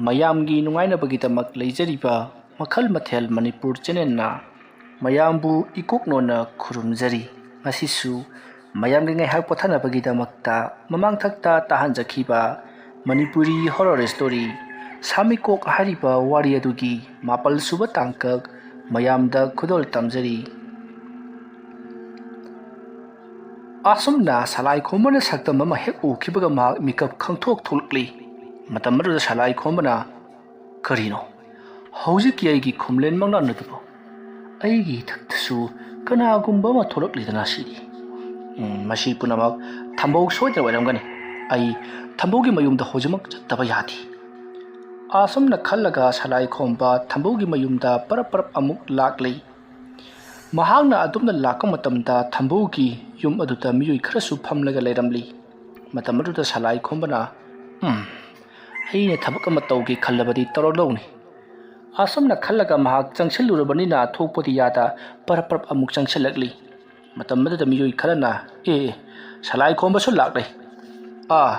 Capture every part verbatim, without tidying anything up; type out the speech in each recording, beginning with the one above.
ꯃꯌꯥꯝꯒꯤ ꯅꯨꯡꯉꯥꯏꯅꯕꯒꯤꯗꯃꯛ ꯂꯩꯖꯔꯤꯕ ꯃꯈꯜ ꯃꯊꯦꯜ ꯃꯅꯤꯄꯨꯔ ꯆꯦꯅꯦꯜꯅ ꯃꯌꯥꯝꯕꯨ ꯏꯀꯣꯛꯅꯣꯅ ꯈꯨꯔꯨꯝꯖꯔꯤ꯫ ꯉꯁꯤꯁꯨ ꯃꯌꯥꯝꯒꯤ ꯉꯥꯏꯍꯥꯛ ꯄꯣꯊꯥꯅꯕꯒꯤꯗꯃꯛꯇ ꯃꯃꯥꯡꯊꯛꯇ ꯇꯥꯍꯟꯖꯈꯤꯕ ꯃꯅꯤꯄꯨꯔꯤ ꯍꯣꯔꯣꯔ ꯁ꯭ꯇꯣꯔꯤ ꯁꯥꯃꯤꯀꯣꯛ ꯍꯥꯏꯔꯤꯕ ꯋꯥꯔꯤ ꯑꯗꯨꯒꯤ ꯃꯥꯄꯜ ꯁꯨꯕ ꯇꯥꯡꯀꯛ ꯃꯌꯥꯝꯗ ꯈꯨꯗꯣꯜ ꯇꯝꯖꯔꯤ꯫ ꯑꯁꯨꯝꯅ ꯁꯂꯥꯏ ꯈꯣꯝꯕꯅ ꯁꯛꯇꯝ ꯑꯃ ꯍꯦꯛ ꯎꯈꯤꯕꯒ ꯃꯍꯥꯛ ꯃꯤꯀꯞ ꯈꯪꯊꯣꯛ ꯊꯣꯛꯂꯛꯂꯤ꯫ ꯃꯇꯝ ꯑꯗꯨꯗ ꯁꯂꯥꯏ ꯈꯣꯝꯕꯅ, "ꯀꯔꯤꯅꯣ? ꯍꯧꯖꯤꯛꯀꯤ ꯑꯩꯒꯤ ꯈꯨꯝꯂꯦꯟ ꯃꯪꯂꯥꯟ ꯑꯗꯨꯕꯨ? ꯑꯩꯒꯤ ꯏꯊꯛꯇꯁꯨ ꯀꯅꯥꯒꯨꯝꯕ ꯑꯃ ꯊꯣꯛꯂꯛꯂꯤꯗꯅ ꯁꯤꯗꯤ? ꯎꯝ, ꯃꯁꯤ ꯄꯨꯝꯅꯃꯛ ꯊꯝꯕꯧ ꯁꯣꯏꯗꯅ ꯑꯣꯏꯔꯝꯒꯅꯤ꯫ ꯑꯩ ꯊꯝꯕꯧꯒꯤ ꯃꯌꯨꯝꯗ ꯍꯧꯖꯤꯛꯃꯛ ꯆꯠꯇꯕ ꯌꯥꯗꯦ꯫" ꯑꯁꯨꯝꯅ ꯈꯜꯂꯒ ꯁꯂꯥꯏ ꯈꯣꯝꯕ ꯊꯝꯕꯧꯒꯤ ꯃꯌꯨꯝꯗ ꯄꯔꯞ ꯄꯔꯞ ꯑꯃꯨꯛ ꯂꯥꯛꯂꯤ꯫ ꯃꯍꯥꯛꯅ ꯑꯗꯨꯝꯅ ꯂꯥꯛꯄ ꯃꯇꯝꯗ ꯊꯝꯕꯧꯒꯤ ꯌꯨꯝ ꯑꯗꯨꯗ ꯃꯤꯑꯣꯏ ꯈꯔꯁꯨ ꯐꯝꯂꯒ ꯂꯩꯔꯝꯂꯤ꯫ ꯃꯇꯝ ꯑꯗꯨꯗ ꯁꯂꯥꯏ ꯈꯣꯝꯕꯅ, "ꯎꯝ, ꯑꯩꯅ ꯊꯕꯛ ꯑꯃ ꯇꯧꯒꯦ ꯈꯜꯂꯕꯗꯤ ꯇꯧꯔꯛꯂꯧꯅꯤ꯫" ꯑꯁꯨꯝꯅ ꯈꯜꯂꯒ ꯃꯍꯥꯛ ꯆꯪꯁꯤꯜꯂꯨꯔꯕꯅꯤꯅ ꯊꯣꯛꯄꯗꯤ ꯌꯥꯗ ꯄꯔꯞ ꯄꯔꯞ ꯑꯃꯨꯛ ꯆꯪꯁꯤꯜꯂꯛꯂꯤ꯫ ꯃꯇꯝ ꯑꯗꯨꯗ ꯃꯤꯑꯣꯏ ꯈꯔꯅ, "ꯑꯦ, ꯑꯦ, ꯁꯂꯥꯏ ꯈꯣꯝꯕꯁꯨ ꯂꯥꯛꯂꯦ꯫ ꯑꯥ,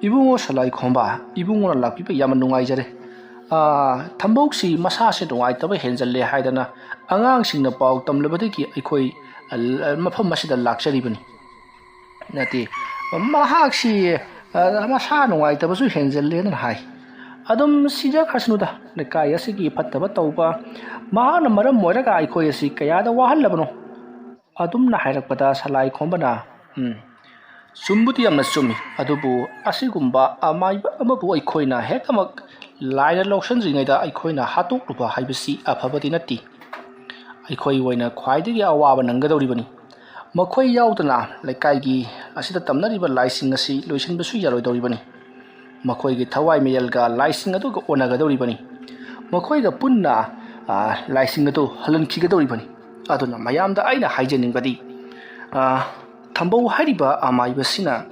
ꯏꯕꯨꯡꯉꯣ ꯁꯂꯥꯏ ꯈꯣꯝꯕ, ꯏꯕꯨꯡꯉꯣꯅ ꯂꯥꯛꯄꯤꯕ ꯌꯥꯝꯅ ꯅꯨꯡꯉꯥꯏꯖꯔꯦ꯫ ꯑꯥ, ꯊꯝꯕꯧꯁꯤ ꯃꯁꯥꯁꯦ ꯅꯨꯡꯉꯥꯏꯇꯕ ꯍꯦꯟꯖꯜꯂꯦ ꯍꯥꯏꯗꯅ ꯑꯉꯥꯡꯁꯤꯡꯅ ꯄꯥꯎ ꯇꯝꯂꯕꯗꯒꯤ ꯑꯩꯈꯣꯏ, ꯑ, ꯃꯐꯝ ꯑꯁꯤꯗ ꯂꯥꯛꯆꯔꯤꯕꯅꯤ꯫" ꯅꯠꯇꯦ, ꯃꯍꯥꯛꯁꯤ, ꯑ, ꯃꯁꯥ ꯅꯨꯡꯉꯥꯏꯇꯕꯁꯨ ꯍꯦꯟꯖꯜꯂꯦꯅ ꯍꯥꯏ꯫ ꯑꯗꯨꯝ ꯁꯤꯖꯈ꯭ꯔꯁꯅꯨꯗ, ꯂꯩꯀꯥꯏ ꯑꯁꯤꯒꯤ ꯐꯠꯇꯕ ꯇꯧꯕ ꯃꯍꯥꯛꯅ ꯃꯔꯝ ꯑꯣꯏꯔꯒ ꯑꯩꯈꯣꯏ ꯑꯁꯤ ꯀꯌꯥꯗ ꯋꯥꯍꯜꯂꯕꯅꯣ꯫ ꯑꯗꯨꯝꯅ ꯍꯥꯏꯔꯛꯄꯗ ꯁꯂꯥꯏ ꯈꯣꯝꯕꯅ, "ꯎꯝ, ꯆꯨꯝꯕꯨꯗꯤ ꯌꯥꯝꯅ ꯆꯨꯝꯃꯤ, ꯑꯗꯨꯕꯨ ꯑꯁꯤꯒꯨꯝꯕ ꯑꯃꯥꯏꯕ ꯑꯃꯕꯨ ꯑꯩꯈꯣꯏꯅ ꯍꯦꯛꯇꯃꯛ ꯂꯥꯏꯅ ꯂꯧꯁꯤꯟꯗ꯭ꯔꯤꯉꯩꯗ ꯑꯩꯈꯣꯏꯅ ꯍꯥꯠꯇꯣꯛꯂꯨꯕ ꯍꯥꯏꯕꯁꯤ ꯑꯐꯕꯗꯤ ꯅꯠꯇꯦ꯫ ꯑꯩꯈꯣꯏꯒꯤ ꯑꯣꯏꯅ ꯈ꯭ꯋꯥꯏꯗꯒꯤ ꯑꯋꯥꯕ ꯅꯪꯒꯗꯧꯔꯤꯕꯅꯤ꯫ ꯃꯈꯣꯏ ꯌꯥꯎꯗꯅ ꯂꯩꯀꯥꯏꯒꯤ ꯑꯁꯤꯗ ꯇꯝꯅꯔꯤꯕ ꯂꯥꯏꯁꯤꯡ ꯑꯁꯤ ꯂꯣꯏꯁꯤꯟꯕꯁꯨ ꯌꯥꯔꯣꯏꯗꯧꯔꯤꯕꯅꯤ꯫ ꯃꯈꯣꯏꯒꯤ ꯊꯋꯥꯏ ꯃꯌꯦꯜꯒ ꯂꯥꯏꯁꯤꯡ ꯑꯗꯨꯒ ꯑꯣꯟꯅꯒꯗꯧꯔꯤꯕꯅꯤ꯫ ꯃꯈꯣꯏꯒ ꯄꯨꯟꯅ, ꯑ, ꯂꯥꯏꯁꯤꯡ ꯑꯗꯨ ꯍꯜꯍꯟꯈꯤꯒꯗꯧꯔꯤꯕꯅꯤ꯫ ꯑꯗꯨꯅ ꯃꯌꯥꯝꯗ ꯑꯩꯅ ꯍꯥꯏꯖꯅꯤꯡꯕꯗꯤ, ꯑ, ꯊꯝꯕꯧ ꯍꯥꯏꯔꯤꯕ ꯑꯃꯥꯏꯕꯁꯤꯅ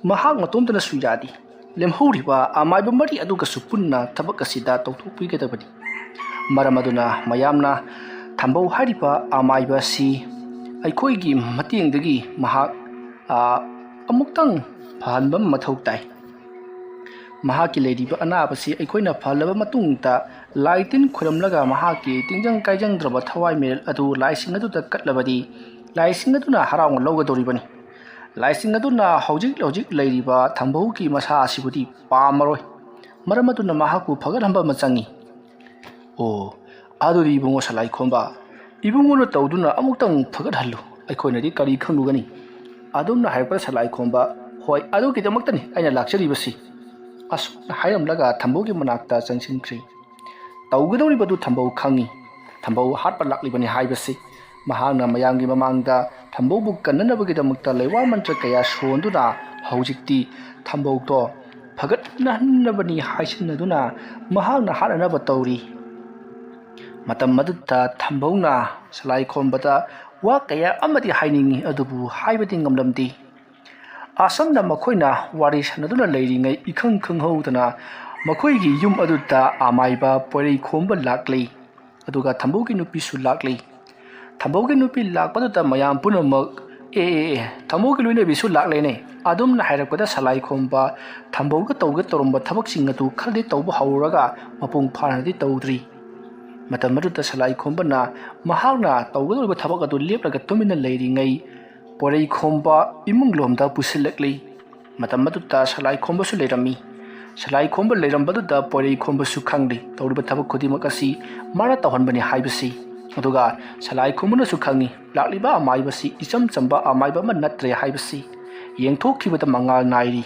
ꯃꯍꯥꯛ ꯃꯇꯣꯝꯇꯅꯁꯨ ꯌꯥꯗꯦ꯫ ꯂꯦꯝꯍꯧꯔꯤꯕ ꯑꯃꯥꯏꯕ ꯃꯔꯤ ꯑꯗꯨꯒꯁꯨ ꯄꯨꯟꯅ ꯊꯕꯛ ꯑꯁꯤꯗ ꯇꯧꯊꯣꯛꯄꯤꯒꯗꯕꯅꯤ꯫ ꯃꯔꯝ ꯑꯗꯨꯅ ꯃꯌꯥꯝꯅ ꯊꯝꯕꯧ ꯍꯥꯏꯔꯤꯕ ꯑꯃꯥꯏꯕ ꯑꯁꯤ ꯑꯩꯈꯣꯏꯒꯤ ꯃꯇꯦꯡꯗꯒꯤ ꯃꯍꯥꯛ, ꯑ, ꯑꯃꯨꯛꯇꯪ ꯐꯍꯟꯕ ꯃꯊꯧ ꯇꯥꯏ꯫ ꯃꯍꯥꯛꯀꯤ ꯂꯩꯔꯤꯕ ꯑꯅꯥꯕꯁꯤ ꯑꯩꯈꯣꯏꯅ ꯐꯍꯜꯂꯕ ꯃꯇꯨꯡꯗ, ꯂꯥꯏ ꯇꯤꯟ ꯈꯣꯏꯔꯝꯂꯒ ꯃꯍꯥꯛꯀꯤ ꯇꯤꯟꯖꯪ ꯀꯥꯏꯖꯪꯗ꯭ꯔꯕ ꯊꯋꯥꯏ ꯃꯔꯦꯜ ꯑꯗꯨ ꯂꯥꯏꯁꯤꯡ ꯑꯗꯨꯗ ꯀꯠꯂꯕꯗꯤ, ꯂꯥꯏꯁꯤꯡ ꯑꯗꯨꯅ ꯍꯔꯥꯎꯅ ꯂꯧꯒꯗꯧꯔꯤꯕꯅꯤ꯫ ꯂꯥꯏꯁꯤꯡ ꯑꯗꯨꯅ ꯍꯧꯖꯤꯛ ꯍꯧꯖꯤꯛ ꯂꯩꯔꯤꯕ ꯊꯝꯕꯧꯒꯤ ꯃꯁꯥ ꯑꯁꯤꯕꯨꯗꯤ ꯄꯥꯝꯃꯔꯣꯏ꯫ ꯃꯔꯝ ꯑꯗꯨꯅ ꯃꯍꯥꯛꯄꯨ ꯐꯒꯠꯍꯟꯕ ꯑꯃ ꯆꯪꯏ꯫ ꯑꯣ, ꯑꯗꯨꯗꯤ ꯏꯕꯨꯡꯉꯣ ꯁꯂꯥꯏꯈꯣꯝꯕ, ꯏꯕꯨꯡꯉꯣꯅ ꯇꯧꯗꯨꯅ ꯑꯃꯨꯛꯇꯪ ꯐꯒꯠꯍꯜꯂꯨ, ꯑꯩꯈꯣꯏꯅꯗꯤ ꯀꯔꯤ ꯈꯪꯂꯨꯒꯅꯤ? ꯑꯗꯨꯝꯅ ꯍꯥꯏꯔꯛꯄꯗ ꯁꯂꯥꯏꯈꯣꯝꯕ, "ꯍꯣꯏ, ꯑꯗꯨꯒꯤꯗꯃꯛꯇꯅꯤ ꯑꯩꯅ ꯂꯥꯛꯆꯔꯤꯕꯁꯤ," ꯑꯁꯨꯝꯅ ꯍꯥꯏꯔꯝꯂꯒ ꯊꯝꯕꯧꯒꯤ ꯃꯅꯥꯛꯇ ꯆꯪꯁꯤꯟꯈ꯭ꯔꯤ꯫ ꯇꯧꯒꯗꯧꯔꯤꯕꯗꯨ ꯊꯝꯕꯧ ꯈꯪꯏ꯫ ꯊꯝꯕꯧ ꯍꯥꯠꯄ ꯂꯥꯛꯂꯤꯕꯅꯤ ꯍꯥꯏꯕꯁꯤ꯫ ꯃꯍꯥꯛꯅ ꯃꯌꯥꯝꯒꯤ ꯃꯃꯥꯡꯗ ꯊꯝꯕꯧꯕꯨ ꯀꯟꯅꯅꯕꯒꯤꯗꯃꯛꯇ ꯂꯩꯋꯥ ꯃꯟꯇ꯭ꯔ ꯀꯌꯥ ꯁꯣꯟꯗꯨꯅ ꯍꯧꯖꯤꯛꯇꯤ ꯊꯝꯕꯧꯗꯣ ꯐꯒꯠꯅꯍꯟꯅꯕꯅꯤ ꯍꯥꯏꯁꯤꯟꯅꯗꯨꯅ ꯃꯍꯥꯛꯅ ꯍꯥꯠꯅꯅꯕ ꯇꯧꯔꯤ꯫ ꯃꯇꯝ ꯑꯗꯨꯗ ꯊꯝꯕꯧꯅ ꯁꯂꯥꯏꯈꯣꯝꯕꯗ ꯋꯥ ꯀꯌꯥ ꯑꯃꯗꯤ ꯍꯥꯏꯅꯤꯡꯏ, ꯑꯗꯨꯕꯨ ꯍꯥꯏꯕꯗꯤ ꯉꯝꯂꯝꯗꯦ꯫ ꯑꯁꯨꯝꯅ ꯃꯈꯣꯏꯅ ꯋꯥꯔꯤ ꯁꯥꯟꯅꯗꯨꯅ ꯂꯩꯔꯤꯉꯩ ꯏꯈꯪ ꯈꯪꯍꯧꯗꯅ ꯃꯈꯣꯏꯒꯤ ꯌꯨꯝ ꯑꯗꯨꯗ ꯑꯃꯥꯏꯕ ꯄꯣꯏꯔꯩꯈꯣꯝꯕ ꯂꯥꯛꯂꯤ꯫ ꯑꯗꯨꯒ ꯊꯝꯕꯧꯒꯤ ꯅꯨꯄꯤꯁꯨ ꯂꯥꯛꯂꯤ꯫ ꯊꯝꯕꯧꯒꯤ ꯅꯨꯄꯤ ꯂꯥꯛꯄꯗꯨꯗ ꯃꯌꯥꯝ ꯄꯨꯝꯅꯃꯛ, "ꯑꯦ, ꯑꯦ, ꯑꯦ, ꯊꯝꯕꯧꯒꯤ ꯂꯣꯏꯅꯕꯤꯁꯨ ꯂꯥꯛꯂꯦꯅꯦ!" ꯑꯗꯨꯝꯅ ꯍꯥꯏꯔꯛꯄꯗ ꯁꯂꯥꯏꯈꯣꯝꯕ ꯊꯝꯕꯧꯒ ꯇꯧꯒꯦ ꯇꯧꯔꯝꯕ ꯊꯕꯛꯁꯤꯡ ꯑꯗꯨ ꯈꯔꯗꯤ ꯇꯧꯕ ꯍꯧꯔꯒ ꯃꯄꯨꯡ ꯐꯥꯅꯗꯤ ꯇꯧꯗ꯭ꯔꯤ꯫ ꯃꯇꯝ ꯑꯗꯨꯗ ꯁꯂꯥꯏꯈꯣꯝꯕꯅ ꯃꯍꯥꯛꯅ ꯇꯧꯒꯗꯧꯔꯤꯕ ꯊꯕꯛ ꯑꯗꯨ ꯂꯦꯞꯂꯒ ꯇꯨꯃꯤꯟꯅ ꯂꯩꯔꯤꯉꯩ ꯄꯣꯏꯔꯩꯈꯣꯝꯕ ꯏꯃꯨꯡꯂꯣꯝꯗ ꯄꯨꯁꯤꯜꯂꯛꯂꯤ꯫ ꯃꯇꯝ ꯑꯗꯨꯗ ꯁꯂꯥꯏꯈꯣꯝꯕꯁꯨ ꯂꯩꯔꯝꯃꯤ꯫ ꯁꯂꯥꯏꯈꯣꯝꯕ ꯂꯩꯔꯝꯕꯗꯨꯗ ꯄꯣꯏꯔꯩꯈꯣꯝꯕꯁꯨ ꯈꯪꯂꯤ ꯇꯧꯔꯤꯕ ꯊꯕꯛ ꯈꯨꯗꯤꯡꯃꯛ ꯑꯁꯤ ꯃꯥꯅ ꯇꯧꯍꯟꯕꯅꯤ ꯍꯥꯏꯕꯁꯤ꯫ ꯑꯗꯨꯒ ꯁꯂꯥꯏꯈꯣꯝꯕꯅꯁꯨ ꯈꯪꯏ ꯂꯥꯛꯂꯤꯕ ꯑꯃꯥꯏꯕꯁꯤ ꯏꯆꯝ ꯆꯝꯕ ꯑꯃꯥꯏꯕ ꯑꯃ ꯅꯠꯇ꯭ꯔꯦ ꯍꯥꯏꯕꯁꯤ꯫ ꯌꯦꯡꯊꯣꯛꯈꯤꯕꯗ ꯃꯉꯥꯜ ꯅꯥꯏꯔꯤ꯫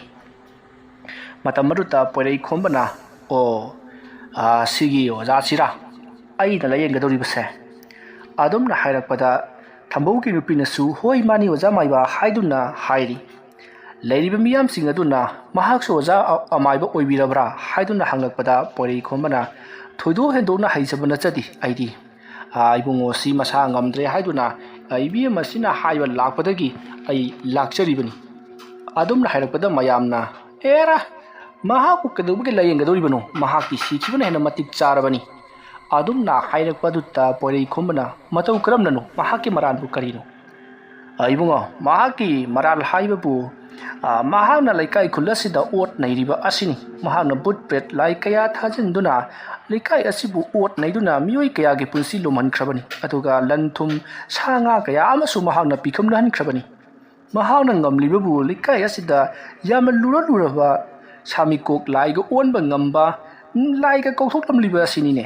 ꯃꯇꯝ ꯑꯗꯨꯗ ꯄꯣꯏꯔꯩꯈꯣꯝꯕꯅ, "ꯑꯣ, ꯑꯥ, ꯁꯤꯒꯤ ꯑꯣꯖꯥꯁꯤꯔꯥ ꯑꯩꯅ ꯂꯥꯌꯦꯡꯒꯗꯧꯔꯤꯕꯁꯦ?" ꯑꯗꯨꯝꯅ ꯍꯥꯏꯔꯛꯄꯗ ꯊꯝꯕꯧꯒꯤ ꯅꯨꯄꯤꯅꯁꯨ, "ꯍꯣꯏ, ꯃꯥꯅꯤ, ꯑꯣꯖꯥ ꯃꯥꯏꯕ" ꯍꯥꯏꯗꯨꯅ ꯍꯥꯏꯔꯤ꯫ ꯂꯩꯔꯤꯕ ꯃꯤꯌꯥꯝꯁꯤꯡ ꯑꯗꯨꯅ ꯃꯍꯥꯛꯁꯨ ꯑꯣꯖꯥ ꯑ-, ꯑꯃꯥꯏꯕ ꯑꯣꯏꯕꯤꯔꯕ꯭ꯔꯥ ꯍꯥꯏꯗꯨꯅ ꯍꯪꯂꯛꯄꯗ ꯄꯣꯏꯔꯩꯈꯣꯝꯕꯅ, "ꯊꯣꯏꯗꯣꯛ ꯍꯦꯟꯗꯣꯛꯅ ꯍꯩꯖꯕ ꯅꯠꯆꯗꯦ ꯑꯩꯗꯤ꯫ ꯑꯥ, ꯏꯕꯨꯡꯉꯣꯁꯤ ꯃꯁꯥ ꯉꯝꯗ꯭ꯔꯦ ꯍꯥꯏꯗꯨꯅ, ꯑꯥ, ꯏꯕꯦꯝꯃꯁꯤꯅ ꯍꯥꯏꯕ ꯂꯥꯛꯄꯗꯒꯤ ꯑꯩ ꯂꯥꯛꯆꯔꯤꯕꯅꯤ"꯫ ꯑꯗꯨꯝꯅ ꯍꯥꯏꯔꯛꯄꯗ ꯃꯌꯥꯝꯅ, "ꯑꯦꯔꯥ, ꯃꯍꯥꯛꯄꯨ ꯀꯩꯗꯧꯕꯒꯤ ꯂꯥꯌꯦꯡꯒꯗꯧꯔꯤꯕꯅꯣ? ꯃꯍꯥꯛꯀꯤ ꯁꯤꯈꯤꯕꯅ ꯍꯦꯟꯅ ꯃꯇꯤꯛ ꯆꯥꯔꯕꯅꯤ"꯫ ꯑꯗꯨꯝꯅ ꯍꯥꯏꯔꯛꯄꯗꯨꯗ ꯄꯣꯏꯔꯩꯈꯣꯝꯕꯅ, "ꯃꯇꯧ ꯀꯔꯝꯅꯅꯣ? ꯃꯍꯥꯛꯀꯤ ꯃꯔꯥꯟꯕꯨ ꯀꯔꯤꯅꯣ?" "ꯑ, ꯏꯕꯨꯡꯉꯣ, ꯃꯍꯥꯛꯀꯤ ꯃꯔꯥꯜ ꯍꯥꯏꯕꯕꯨ, ꯑ, ꯃꯍꯥꯛꯅ ꯂꯩꯀꯥꯏ ꯈꯨꯜ ꯑꯁꯤꯗ ꯑꯣꯠ ꯅꯩꯔꯤꯕ ꯑꯁꯤꯅꯤ꯫ ꯃꯍꯥꯛꯅ ꯚꯨꯠ ꯄ꯭ꯔꯦꯠ ꯂꯥꯏ ꯀꯌꯥ ꯊꯥꯖꯤꯟꯗꯨꯅ ꯂꯩꯀꯥꯏ ꯑꯁꯤꯕꯨ ꯑꯣꯠ ꯅꯩꯗꯨꯅ ꯃꯤꯑꯣꯏ ꯀꯌꯥꯒꯤ ꯄꯨꯟꯁꯤ ꯂꯨꯝꯍꯟꯈ꯭ꯔꯕꯅꯤ꯫ ꯑꯗꯨꯒ ꯂꯟ ꯊꯨꯝ, ꯁꯥ ꯉꯥ ꯀꯌꯥ ꯑꯃꯁꯨ ꯃꯍꯥꯛꯅ ꯄꯤꯈꯝꯅꯍꯟꯈ꯭ꯔꯕꯅꯤ꯫ ꯃꯍꯥꯛꯅ ꯉꯝꯂꯤꯕꯕꯨ ꯂꯩꯀꯥꯏ ꯑꯁꯤꯗ ꯌꯥꯝꯅ ꯂꯨꯔ ꯂꯨꯔꯕ ꯁꯥꯃꯤꯀꯣꯛ ꯂꯥꯏꯒ ꯑꯣꯟꯕ ꯉꯝꯕ, ꯂꯥꯏꯒ ꯀꯧꯊꯣꯛꯂꯝꯂꯤꯕ ꯑꯁꯤꯅꯤꯅꯦ꯫"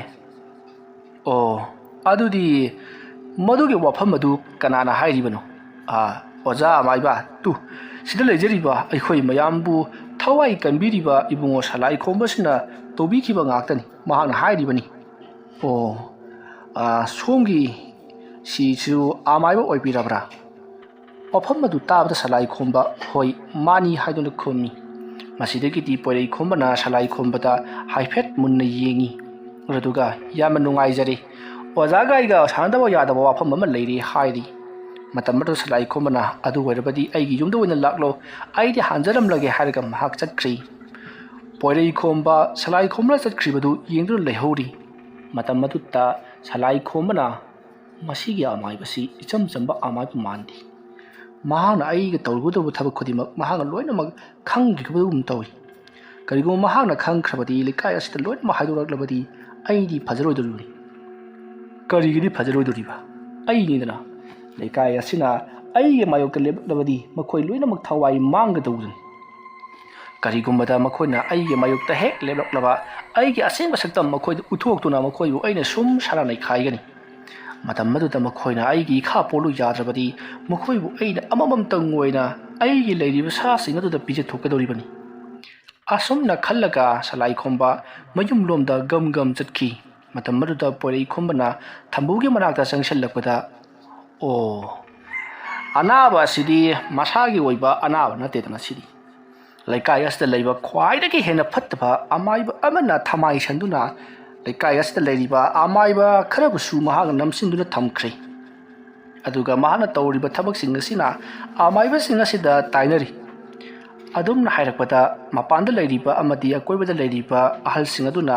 "ꯑꯣ, ꯑꯗꯨꯗꯤ ꯃꯗꯨꯒꯤ ꯋꯥꯐꯝ ꯑꯗꯨ ꯀꯅꯥꯅ ꯍꯥꯏꯔꯤꯕꯅꯣ?" "ꯑꯥ, ꯑꯣꯖꯥ ꯑꯃꯥꯏꯕ, ꯇꯨ, ꯁꯤꯗ ꯂꯩꯖꯔꯤꯕ ꯑꯩꯈꯣꯏ ꯃꯌꯥꯝꯕꯨ ꯊꯋꯥꯏ ꯀꯟꯕꯤꯔꯤꯕ ꯏꯕꯨꯡꯉꯣ ꯁꯂꯥꯏ ꯈꯣꯝꯕꯁꯤꯅ ꯇꯧꯕꯤꯈꯤꯕ ꯉꯥꯛꯇꯅꯤ꯫ ꯃꯍꯥꯛꯅ ꯍꯥꯏꯔꯤꯕꯅꯤ꯫" "ꯑꯣ, ꯑꯥ, ꯁꯣꯝꯒꯤ ꯁꯤꯁꯨ ꯑꯃꯥꯏꯕ ꯑꯣꯏꯕꯤꯔꯕ꯭ꯔꯥ?" ꯋꯥꯐꯝ ꯑꯗꯨ ꯇꯥꯕꯗ ꯁꯂꯥꯏ ꯈꯣꯝꯕ, "ꯍꯣꯏ, ꯃꯥꯅꯤ" ꯍꯥꯏꯗꯨꯅ ꯈꯨꯝꯃꯤ꯫ ꯃꯁꯤꯗꯒꯤꯗꯤ ꯄꯣꯏꯔꯩ ꯈꯣꯝꯕꯅ ꯁꯂꯥꯏ ꯈꯣꯝꯕꯗ ꯍꯥꯏꯐꯦꯠ ꯃꯨꯟꯅ ꯌꯦꯡꯉꯤ꯫ ꯑꯗꯨꯒ, "ꯌꯥꯝꯅ ꯅꯨꯡꯉꯥꯏꯖꯔꯦ꯫ ꯑꯣꯖꯥꯒ ꯑꯩꯒ ꯁꯥꯟꯅꯗꯕ ꯌꯥꯗꯕ ꯋꯥꯐꯝ ꯑꯃ ꯂꯩꯔꯦ" ꯍꯥꯏꯔꯤ꯫ ꯃꯇꯝ ꯑꯗꯨꯗ ꯁꯂꯥꯏ ꯈꯣꯝꯕꯅ, "ꯑꯗꯨ ꯑꯣꯏꯔꯕꯗꯤ ꯑꯩꯒꯤ ꯌꯨꯝꯗ ꯑꯣꯏꯅ ꯂꯥꯛꯂꯣ, ꯑꯩꯗꯤ ꯍꯥꯟꯖꯔꯝꯂꯒꯦ" ꯍꯥꯏꯔꯒ ꯃꯍꯥꯛ ꯆꯠꯈ꯭ꯔꯤ꯫ ꯄꯣꯏꯔꯩ ꯈꯣꯝꯕ ꯁꯂꯥꯏ ꯈꯣꯝꯕꯅ ꯆꯠꯈ꯭ꯔꯤꯕꯗꯨ ꯌꯦꯡꯗꯨꯅ ꯂꯩꯍꯧꯔꯤ꯫ ꯃꯇꯝ ꯑꯗꯨꯗ ꯁꯂꯥꯏ ꯈꯣꯝꯕꯅ, "ꯃꯁꯤꯒꯤ ꯑꯃꯥꯏꯕꯁꯤ ꯏꯆꯝ ꯆꯝꯕ ꯑꯃꯥꯏꯕ ꯃꯥꯟꯗꯦ꯫ ꯃꯍꯥꯛꯅ ꯑꯩꯒ ꯇꯧꯔꯨꯒꯗꯧꯕ ꯊꯕꯛ ꯈꯨꯗꯤꯡꯃꯛ ꯃꯍꯥꯛꯅ ꯂꯣꯏꯅꯃꯛ ꯈꯪꯈꯤꯕꯒꯨꯝ ꯇꯧꯏ꯫ ꯀꯔꯤꯒꯨꯝꯕ ꯃꯍꯥꯛꯅ ꯈꯪꯈ꯭ꯔꯕꯗꯤ, ꯂꯩꯀꯥꯏ ꯑꯁꯤꯗ ꯂꯣꯏꯅꯃꯛ ꯍꯥꯏꯗꯣꯔꯛꯂꯕꯗꯤ ꯑꯩꯗꯤ ꯐꯖꯔꯣꯏꯗꯧꯔꯤꯕꯅꯤ꯫" "ꯀꯔꯤꯒꯤꯗꯤ ꯐꯖꯔꯣꯏꯗꯧꯔꯤꯕ? ꯑꯩꯅꯤꯗꯅ꯫ ꯂꯩꯀꯥꯏ ꯑꯁꯤꯅ ꯑꯩꯒꯤ ꯃꯥꯌꯣꯛꯇ ꯂꯦꯞꯂꯛꯂꯕꯗꯤ ꯃꯈꯣꯏ ꯂꯣꯏꯅꯃꯛ ꯊꯋꯥꯏ ꯃꯥꯡꯒꯗꯧꯕꯅꯤ꯫ ꯀꯔꯤꯒꯨꯝꯕꯗ ꯃꯈꯣꯏꯅ ꯑꯩꯒꯤ ꯃꯥꯌꯣꯛꯇ ꯍꯦꯛ ꯂꯦꯞꯂꯛꯂꯕ, ꯑꯩꯒꯤ ꯑꯁꯦꯡꯕ ꯁꯛꯇꯝ ꯃꯈꯣꯏꯗ ꯎꯠꯊꯣꯛꯇꯨꯅ ꯃꯈꯣꯏꯕꯨ ꯑꯩꯅ ꯁꯨꯝ ꯁꯥꯟꯅ ꯅꯩꯈꯥꯏꯒꯅꯤ꯫ ꯃꯇꯝ ꯑꯗꯨꯗ ꯃꯈꯣꯏꯅ ꯑꯩꯒꯤ ꯏꯈꯥ ꯄꯣꯜꯂꯨ ꯌꯥꯗ꯭ꯔꯕꯗꯤ ꯃꯈꯣꯏꯕꯨ ꯑꯩꯅ ꯑꯃꯃꯝꯇꯪ ꯑꯣꯏꯅ ꯑꯩꯒꯤ ꯂꯩꯔꯤꯕ ꯁꯥꯁꯤꯡ ꯑꯗꯨꯗ ꯄꯤꯖꯊꯣꯛꯀꯗꯧꯔꯤꯕꯅꯤ꯫" ꯑꯁꯨꯝꯅ ꯈꯜꯂꯒ ꯁꯂꯥꯏ ꯈꯣꯝꯕ ꯃꯌꯨꯝꯂꯣꯝꯗ ꯒꯝ ꯒꯝ ꯆꯠꯈꯤ꯫ ꯃꯇꯝ ꯑꯗꯨꯗ ꯄꯣꯏꯔꯩ ꯈꯣꯝꯕꯅ ꯊꯝꯕꯧꯒꯤ ꯃꯅꯥꯛꯇ ꯆꯪꯁꯤꯜꯂꯛꯄꯗ, "ꯑꯣ, ꯑꯅꯥꯕ ꯑꯁꯤꯗꯤ ꯃꯁꯥꯒꯤ ꯑꯣꯏꯕ ꯑꯅꯥꯕ ꯅꯠꯇꯦꯗꯅ, ꯁꯤꯗꯤ ꯂꯩꯀꯥꯏ ꯑꯁꯤꯗ ꯂꯩꯕ ꯈ꯭ꯋꯥꯏꯗꯒꯤ ꯍꯦꯟꯅ ꯐꯠꯇꯕ ꯑꯃꯥꯏꯕ ꯑꯃꯅ ꯊꯃꯥꯏ ꯁꯟꯗꯨꯅ ꯂꯩꯀꯥꯏ ꯑꯁꯤꯗ ꯂꯩꯔꯤꯕ ꯑꯃꯥꯏꯕ ꯈꯔꯕꯨꯁꯨ ꯃꯍꯥꯛꯅ ꯅꯝꯁꯤꯟꯗꯨꯅ ꯊꯝꯈ꯭ꯔꯦ꯫ ꯑꯗꯨꯒ ꯃꯍꯥꯛꯅ ꯇꯧꯔꯤꯕ ꯊꯕꯛꯁꯤꯡ ꯑꯁꯤꯅ ꯑꯃꯥꯏꯕꯁꯤꯡ ꯑꯁꯤꯗ ꯇꯥꯏꯅꯔꯤ꯫" ꯑꯗꯨꯝꯅ ꯍꯥꯏꯔꯛꯄꯗ ꯃꯄꯥꯟꯗ ꯂꯩꯔꯤꯕ ꯑꯃꯗꯤ ꯑꯀꯣꯏꯕꯗ ꯂꯩꯔꯤꯕ ꯑꯍꯜꯁꯤꯡ ꯑꯗꯨꯅ,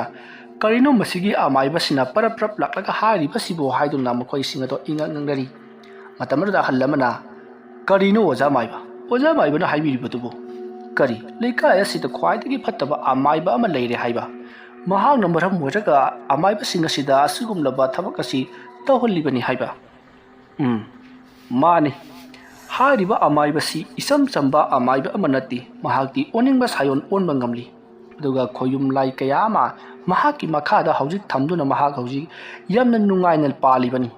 "ꯀꯔꯤꯅꯣ ꯃꯁꯤꯒꯤ ꯑꯃꯥꯏꯕꯁꯤꯅ ꯄꯔꯞ ꯄꯔꯞ ꯂꯥꯛꯂꯒ ꯍꯥꯏꯔꯤꯕꯁꯤꯕꯨ?" ꯍꯥꯏꯗꯨꯅ ꯃꯈꯣꯏꯁꯤꯡ ꯑꯗꯣ ꯏꯉꯛ ꯉꯛꯅꯔꯤ꯫ ꯃꯇꯝ ꯑꯗꯨꯗ ꯑꯍꯜ ꯑꯃꯅ, "ꯀꯔꯤꯅꯣ ꯑꯣꯖꯥ ꯃꯥꯏꯕ? ꯑꯣꯖꯥ ꯃꯥꯏꯕꯅ ꯍꯥꯏꯕꯤꯔꯤꯕꯗꯨꯕꯨ? ꯀꯔꯤ, ꯂꯩꯀꯥꯏ ꯑꯁꯤꯗ ꯈ꯭ꯋꯥꯏꯗꯒꯤ ꯐꯠꯇꯕ ꯑꯃꯥꯏꯕ ꯑꯃ ꯂꯩꯔꯦ ꯍꯥꯏꯕ? ꯃꯍꯥꯛꯅ ꯃꯔꯝ ꯑꯣꯏꯔꯒ ꯑꯃꯥꯏꯕꯁꯤꯡ ꯑꯁꯤꯗ ꯑꯁꯤꯒꯨꯝꯂꯕ ꯊꯕꯛ ꯑꯁꯤ ꯇꯧꯍꯜꯂꯤꯕꯅꯤ ꯍꯥꯏꯕ?" "ꯎꯝ, ꯃꯥꯅꯤ꯫ ꯍꯥꯏꯔꯤꯕ ꯑꯃꯥꯏꯕꯁꯤ ꯏꯆꯝ ꯆꯝꯕ ꯑꯃꯥꯏꯕ ꯑꯃ ꯅꯠꯇꯦ꯫ ꯃꯍꯥꯛꯇꯤ ꯑꯣꯟꯅꯤꯡꯕ ꯁꯥꯏꯑꯣꯟ ꯑꯣꯟꯕ ꯉꯝꯂꯤ꯫ ꯑꯗꯨꯒ ꯈꯣꯌꯨꯝ ꯂꯥꯏ ꯀꯌꯥ ꯑꯃ ꯃꯍꯥꯛꯀꯤ ꯃꯈꯥꯗ ꯍꯧꯖꯤꯛ ꯊꯝꯗꯨꯅ ꯃꯍꯥꯛ ꯍꯧꯖꯤꯛ ꯌꯥꯝꯅ ꯅꯨꯡꯉꯥꯏꯅ ꯄꯥꯜꯂꯤꯕꯅꯤ꯫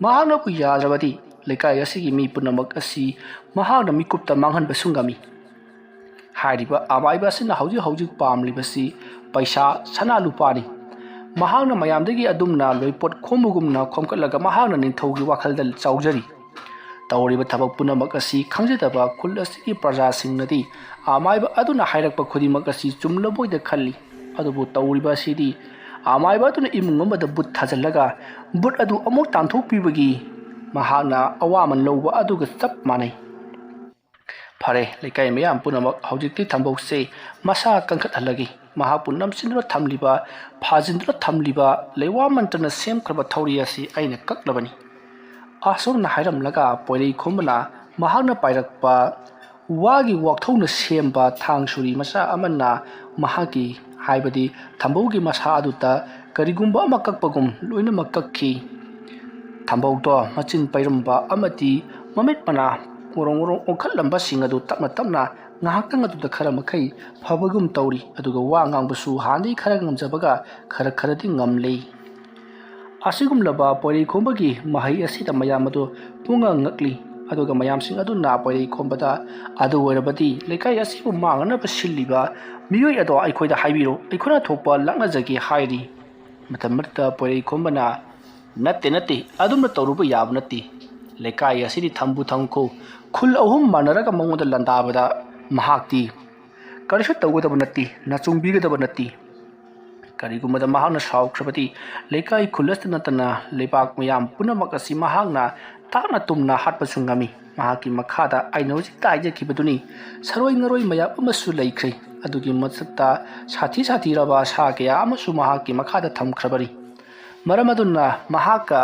ꯃꯍꯥꯛꯅꯕꯨ ꯌꯥꯗ꯭ꯔꯕꯗꯤ ꯂꯩꯀꯥꯏ ꯑꯁꯤꯒꯤ ꯃꯤ ꯄꯨꯝꯅꯃꯛ ꯑꯁꯤ ꯃꯍꯥꯛꯅ ꯃꯤꯀꯨꯞꯇ ꯃꯥꯡꯍꯟꯕꯁꯨ ꯉꯝꯃꯤ꯫ ꯍꯥꯏꯔꯤꯕ ꯑꯃꯥꯏꯕ ꯑꯁꯤꯅ ꯍꯧꯖꯤꯛ ꯍꯧꯖꯤꯛ ꯄꯥꯝꯂꯤꯕꯁꯤ ꯄꯩꯁꯥ, ꯁꯅꯥ ꯂꯨꯄꯥꯅꯤ꯫ ꯃꯍꯥꯛꯅ ꯃꯌꯥꯝꯗꯒꯤ ꯑꯗꯨꯝꯅ ꯂꯣꯏꯄꯣꯠ ꯈꯣꯝꯕꯒꯨꯝꯅ ꯈꯣꯝꯀꯠꯂꯒ ꯃꯍꯥꯛꯅ ꯅꯤꯡꯊꯧꯒꯤ ꯋꯥꯈꯜꯗ ꯆꯥꯎꯖꯔꯤ꯫ ꯇꯧꯔꯤꯕ ꯊꯕꯛ ꯄꯨꯝꯅꯃꯛ ꯑꯁꯤ ꯈꯪꯖꯗꯕ ꯈꯨꯜ ꯑꯁꯤꯒꯤ ꯄ꯭ꯔꯖꯥꯁꯤꯡꯅꯗꯤ ꯑꯃꯥꯏꯕ ꯑꯗꯨꯅ ꯍꯥꯏꯔꯛꯄ ꯈꯨꯗꯤꯡꯃꯛ ꯑꯁꯤ ꯆꯨꯝꯂꯕꯣꯏꯗ ꯈꯜꯂꯤ꯫ ꯑꯗꯨꯕꯨ ꯇꯧꯔꯤꯕ ꯑꯁꯤꯗꯤ ꯑꯃꯥꯏꯕ ꯑꯗꯨꯅ ꯏꯃꯨꯡ ꯑꯃꯗ ꯕꯨꯠ ꯊꯥꯖꯤꯜꯂꯒ ꯕꯨꯠ ꯑꯗꯨ ꯑꯃꯨꯛ ꯇꯥꯟꯊꯣꯛꯄꯤꯕꯒꯤ ꯃꯍꯥꯛꯅ ꯑꯋꯥꯃꯟ ꯂꯧꯕ ꯑꯗꯨꯒ ꯆꯞ ꯃꯥꯟꯅꯩ꯫ ꯐꯔꯦ, ꯂꯩꯀꯥꯏ ꯃꯌꯥꯝ ꯄꯨꯝꯅꯃꯛ, ꯍꯧꯖꯤꯛꯇꯤ ꯊꯝꯕꯧꯁꯦ ꯃꯁꯥ ꯀꯟꯈꯠꯍꯜꯂꯒꯦ꯫ ꯃꯍꯥꯛꯄꯨ ꯅꯝꯁꯤꯟꯗꯨꯅ ꯊꯝꯂꯤꯕ, ꯐꯥꯖꯤꯟꯗꯨꯅ ꯊꯝꯂꯤꯕ ꯂꯩꯋꯥ ꯃꯟꯇ꯭ꯔꯅ ꯁꯦꯝꯈ꯭ꯔꯕ ꯊꯧꯔꯤ ꯑꯁꯤ ꯑꯩꯅ ꯀꯛꯂꯕꯅꯤ꯫ ꯑꯁꯨꯝꯅ ꯍꯥꯏꯔꯝꯂꯒ ꯄꯣꯏꯔꯩ ꯈꯣꯝꯕꯅ ꯃꯍꯥꯛꯅ ꯄꯥꯏꯔꯛꯄ ꯋꯥꯒꯤ ꯋꯥꯛꯊꯧꯅ ꯁꯦꯝꯕ ꯊꯥꯡ ꯁꯨꯔꯤ ꯃꯆꯥ ꯑꯃꯅ ꯃꯍꯥꯛꯀꯤ, ꯍꯥꯏꯕꯗꯤ ꯊꯝꯕꯧꯒꯤ ꯃꯁꯥ ꯑꯗꯨꯗ ꯀꯔꯤꯒꯨꯝꯕ ꯑꯃ ꯀꯛꯄꯒꯨꯝ ꯂꯣꯏꯅꯃꯛ ꯀꯛꯈꯤ꯫ ꯊꯝꯕꯧꯗꯣ ꯃꯆꯤꯟ ꯄꯩꯔꯝꯕ ꯑꯃꯗꯤ ꯃꯃꯤꯠ ꯃꯅꯥ ꯉꯣꯔꯣꯡ ꯉꯣꯔꯣꯡ ꯑꯣꯟꯈꯠꯂꯝꯕꯁꯤꯡ ꯑꯗꯨ ꯇꯞꯅ ꯇꯞꯅ ꯉꯥꯏꯍꯥꯛꯇꯪ ꯑꯗꯨꯗ ꯈꯔ ꯃꯈꯩ ꯐꯕꯒꯨꯝ ꯇꯧꯔꯤ, ꯑꯗꯨꯒ ꯋꯥ ꯉꯥꯡꯕꯁꯨ ꯍꯥꯟꯅꯗꯒꯤ ꯈꯔ ꯉꯝꯖꯕꯒ ꯈꯔ ꯈꯔꯗꯤ ꯉꯝꯂꯦ꯫ ꯑꯁꯤꯒꯨꯝꯂꯕ ꯄꯣꯏꯔꯩ ꯈꯣꯝꯕꯒꯤ ꯃꯍꯩ ꯑꯁꯤꯗ ꯃꯌꯥꯝ ꯑꯗꯨ ꯄꯨꯡꯉꯛ ꯉꯛꯂꯤ꯫ ꯑꯗꯨꯒ ꯃꯌꯥꯝꯁꯤꯡ ꯑꯗꯨꯅ ꯄꯣꯏꯔꯩ ꯈꯣꯝꯕꯗ, "ꯑꯗꯨ ꯑꯣꯏꯔꯕꯗꯤ ꯂꯩꯀꯥꯏ ꯑꯁꯤꯕꯨ ꯃꯥꯡꯅꯅꯕ ꯁꯤꯜꯂꯤꯕ ꯃꯤꯑꯣꯏ ꯑꯗꯣ ꯑꯩꯈꯣꯏꯗ ꯍꯥꯏꯕꯤꯔꯣ, ꯑꯩꯈꯣꯏꯅ ꯊꯣꯛꯄ ꯂꯥꯛꯅꯖꯒꯦ" ꯍꯥꯏꯔꯤ꯫ ꯃꯇꯝ ꯑꯗꯨꯗ ꯄꯣꯏꯔꯩ ꯈꯣꯝꯕꯅ, "ꯅꯠꯇꯦ, ꯅꯠꯇꯦ, ꯑꯗꯨꯝꯅ ꯇꯧꯔꯨꯕ ꯌꯥꯕ ꯅꯠꯇꯦ꯫ ꯂꯩꯀꯥꯏ ꯑꯁꯤꯗꯤ ꯊꯝꯕꯨ ꯊꯝꯈꯣ, ꯈꯨꯜ ꯑꯍꯨꯝ ꯃꯥꯟꯅꯔꯒ ꯃꯉꯣꯟꯗ ꯂꯥꯟꯗꯥꯕꯗ ꯃꯍꯥꯛꯇꯤ ꯀꯔꯤꯁꯨ ꯇꯧꯒꯗꯕ ꯅꯠꯇꯦ, ꯅꯆꯨꯡꯕꯤꯒꯗꯕ ꯅꯠꯇꯦ꯫ ꯀꯔꯤꯒꯨꯝꯕꯗ ꯃꯍꯥꯛꯅ ꯁꯥꯎꯈ꯭ꯔꯕꯗꯤ ꯂꯩꯀꯥꯏ ꯈꯨꯜ ꯑꯁꯤꯇ ꯅꯠꯇꯅ ꯂꯩꯕꯥꯛ ꯃꯌꯥꯝ ꯄꯨꯝꯅꯃꯛ ꯑꯁꯤ ꯃꯍꯥꯛꯅ ꯇꯥꯛꯅ ꯇꯨꯝꯅ ꯍꯥꯠꯄꯁꯨ ꯉꯝꯃꯤ꯫ ꯃꯍꯥꯛꯀꯤ ꯃꯈꯥꯗ ꯑꯩꯅ ꯍꯧꯖꯤꯛꯇ ꯍꯥꯏꯖꯈꯤꯕꯗꯨꯅꯤ, ꯁꯔꯣꯏ ꯉꯔꯣꯏ ꯃꯌꯥꯝ ꯑꯃꯁꯨ ꯂꯩꯈ꯭ꯔꯦ꯫ ꯑꯗꯨꯒꯤ ꯃꯊꯛꯇ ꯁꯥꯊꯤ ꯁꯥꯊꯤꯔꯕ ꯁꯥ ꯀꯌꯥ ꯑꯃꯁꯨ ꯃꯍꯥꯛꯀꯤ ꯃꯈꯥꯗ ꯊꯝꯈ꯭ꯔꯕꯅꯤ꯫ ꯃꯔꯝ ꯑꯗꯨꯅ ꯃꯍꯥꯛꯀ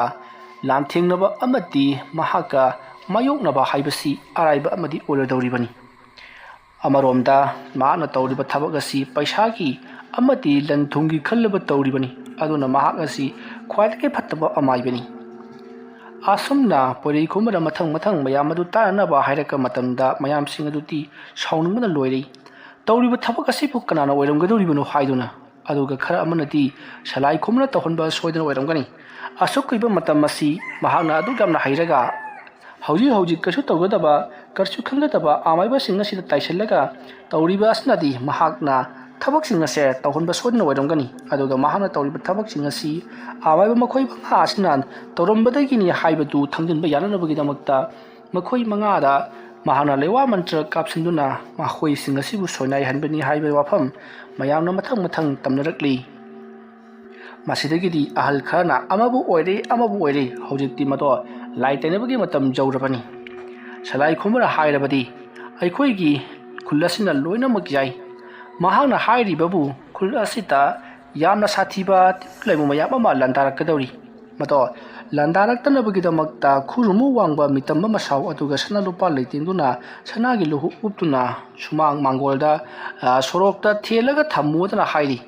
ꯂꯥꯟꯊꯦꯡꯅꯕ ꯑꯃꯗꯤ ꯃꯍꯥꯛꯀ ꯃꯥꯌꯣꯛꯅꯕ ꯍꯥꯏꯕꯁꯤ ꯑꯔꯥꯏꯕ ꯑꯃꯗꯤ ꯑꯣꯏꯔꯣꯏꯗꯧꯔꯤꯕꯅꯤ꯫ ꯑꯃꯔꯣꯝꯗ ꯃꯍꯥꯛꯅ ꯇꯧꯔꯤꯕ ꯊꯕꯛ ꯑꯁꯤ ꯄꯩꯁꯥꯒꯤ ꯑꯃꯗꯤ ꯂꯟ ꯊꯨꯝꯒꯤ ꯈꯜꯂꯕ ꯇꯧꯔꯤꯕꯅꯤ꯫ ꯑꯗꯨꯅ ꯃꯍꯥꯛ ꯑꯁꯤ ꯈ꯭ꯋꯥꯏꯗꯒꯤ ꯐꯠꯇꯕ ꯑꯃꯥꯏꯕꯅꯤ꯫ ꯑꯁꯨꯝꯅ ꯄꯣꯏꯔꯩ ꯈꯨꯝꯕꯅ ꯃꯊꯪ ꯃꯊꯪ ꯃꯌꯥꯝ ꯑꯗꯨ ꯇꯥꯅꯅꯕ ꯍꯥꯏꯔꯛꯄ ꯃꯇꯝꯗ ꯃꯌꯥꯝꯁꯤꯡ ꯑꯗꯨꯗꯤ ꯁꯥꯎꯅꯤꯡꯕꯅ ꯂꯣꯏꯔꯦ꯫ ꯇꯧꯔꯤꯕ ꯊꯕꯛ ꯑꯁꯤꯕꯨ ꯀꯅꯥꯅ ꯑꯣꯏꯔꯝꯒꯗꯧꯔꯤꯕꯅꯣ ꯍꯥꯏꯗꯨꯅ꯫ ꯑꯗꯨꯒ ꯈꯔ ꯑꯃꯅꯗꯤ ꯁꯂꯥꯏ ꯈꯨꯝꯕꯅ ꯇꯧꯍꯟꯕ ꯁꯣꯏꯗꯅ ꯑꯣꯏꯔꯝꯒꯅꯤ꯫ ꯑꯁꯨꯛ ꯀꯨꯏꯕ ꯃꯇꯝ ꯑꯁꯤ ꯃꯍꯥꯛꯅ ꯑꯗꯨꯛ ꯌꯥꯝꯅ ꯍꯩꯔꯒ ꯍꯧꯖꯤꯛ ꯍꯧꯖꯤꯛ ꯀꯩꯁꯨ ꯇꯧꯒꯗꯕ, ꯀꯔꯤꯁꯨ ꯈꯪꯒꯗꯕ ꯑꯃꯥꯏꯕꯁꯤꯡ ꯑꯁꯤꯗ ꯇꯥꯏꯁꯤꯜꯂꯒ ꯇꯧꯔꯤꯕ ꯑꯁꯤꯅꯗꯤ ꯃꯍꯥꯛꯅ ꯊꯕꯛꯁꯤꯡ ꯑꯁꯦ ꯇꯧꯍꯟꯕ ꯁꯣꯏꯗꯅ ꯑꯣꯏꯔꯝꯒꯅꯤ꯫ ꯑꯗꯨꯒ ꯃꯍꯥꯛꯅ ꯇꯧꯔꯤꯕ ꯊꯕꯛꯁꯤꯡ ꯑꯁꯤ ꯑꯃꯥꯏꯕ ꯃꯈꯣꯏ ꯃꯉꯥ ꯑꯁꯤꯅ ꯇꯧꯔꯝꯕꯗꯒꯤꯅꯤ ꯍꯥꯏꯕꯗꯨ ꯊꯪꯖꯤꯟꯕ ꯌꯥꯅꯅꯕꯒꯤꯗꯃꯛꯇ ꯃꯈꯣꯏ ꯃꯉꯥꯗ ꯃꯍꯥꯛꯅ ꯂꯩꯋꯥ ꯃꯟꯇ꯭ꯔ ꯀꯥꯞꯁꯤꯟꯗꯨꯅ ꯃꯈꯣꯏꯁꯤꯡ ꯑꯁꯤꯕꯨ ꯁꯣꯏꯅꯥꯏꯍꯟꯕꯅꯤ ꯍꯥꯏꯕ ꯋꯥꯐꯝ ꯃꯌꯥꯝꯅ ꯃꯊꯪ ꯃꯊꯪ ꯇꯝꯅꯔꯛꯂꯤ꯫ ꯃꯁꯤꯗꯒꯤꯗꯤ ꯑꯍꯜ ꯈꯔꯅ ꯑꯃꯕꯨ ꯑꯣꯏꯔꯦ, ꯑꯃꯕꯨ ꯑꯣꯏꯔꯦ, ꯍꯧꯖꯤꯛꯇꯤ ꯃꯗꯣ ꯂꯥꯏ ꯇꯩꯅꯕꯒꯤ ꯃꯇꯝ ꯌꯧꯔꯕꯅꯤ꯫ ꯁꯂꯥꯏ ꯈꯨꯝꯕꯅ ꯍꯥꯏꯔꯕꯗꯤ ꯑꯩꯈꯣꯏꯒꯤ ꯈꯨꯜ ꯑꯁꯤꯅ ꯂꯣꯏꯅꯃꯛ ꯌꯥꯏ꯫ ꯃꯍꯥꯛꯅ ꯍꯥꯏꯔꯤꯕꯕꯨ ꯈꯨꯜ ꯑꯁꯤꯗ ꯌꯥꯝꯅ ꯁꯥꯊꯤꯕ ꯇꯤꯟ ꯂꯩꯕ ꯃꯌꯥꯝ ꯑꯃ ꯂꯥꯟꯗꯥꯔꯛꯀꯗꯧꯔꯤ꯫ ꯃꯗꯣ ꯂꯥꯟꯗꯥꯔꯛꯇꯅꯕꯒꯤꯗꯃꯛꯇ ꯈꯨꯔꯨꯃꯨ ꯋꯥꯡꯕ ꯃꯤꯇꯝꯕ ꯃꯁꯥꯎ ꯑꯗꯨꯒ ꯁꯅꯥ ꯂꯨꯄꯥ ꯂꯩꯇꯦꯡꯗꯨꯅ ꯁꯅꯥꯒꯤ ꯂꯨꯍꯨꯞ ꯎꯞꯇꯨꯅ ꯁꯨꯃꯥꯡ ꯃꯥꯡꯒꯣꯜꯗ, ꯑ, ꯁꯣꯔꯣꯛꯇ ꯊꯦꯜꯂꯒ ꯊꯝꯃꯨꯗꯅ ꯍꯥꯏꯔꯤ꯫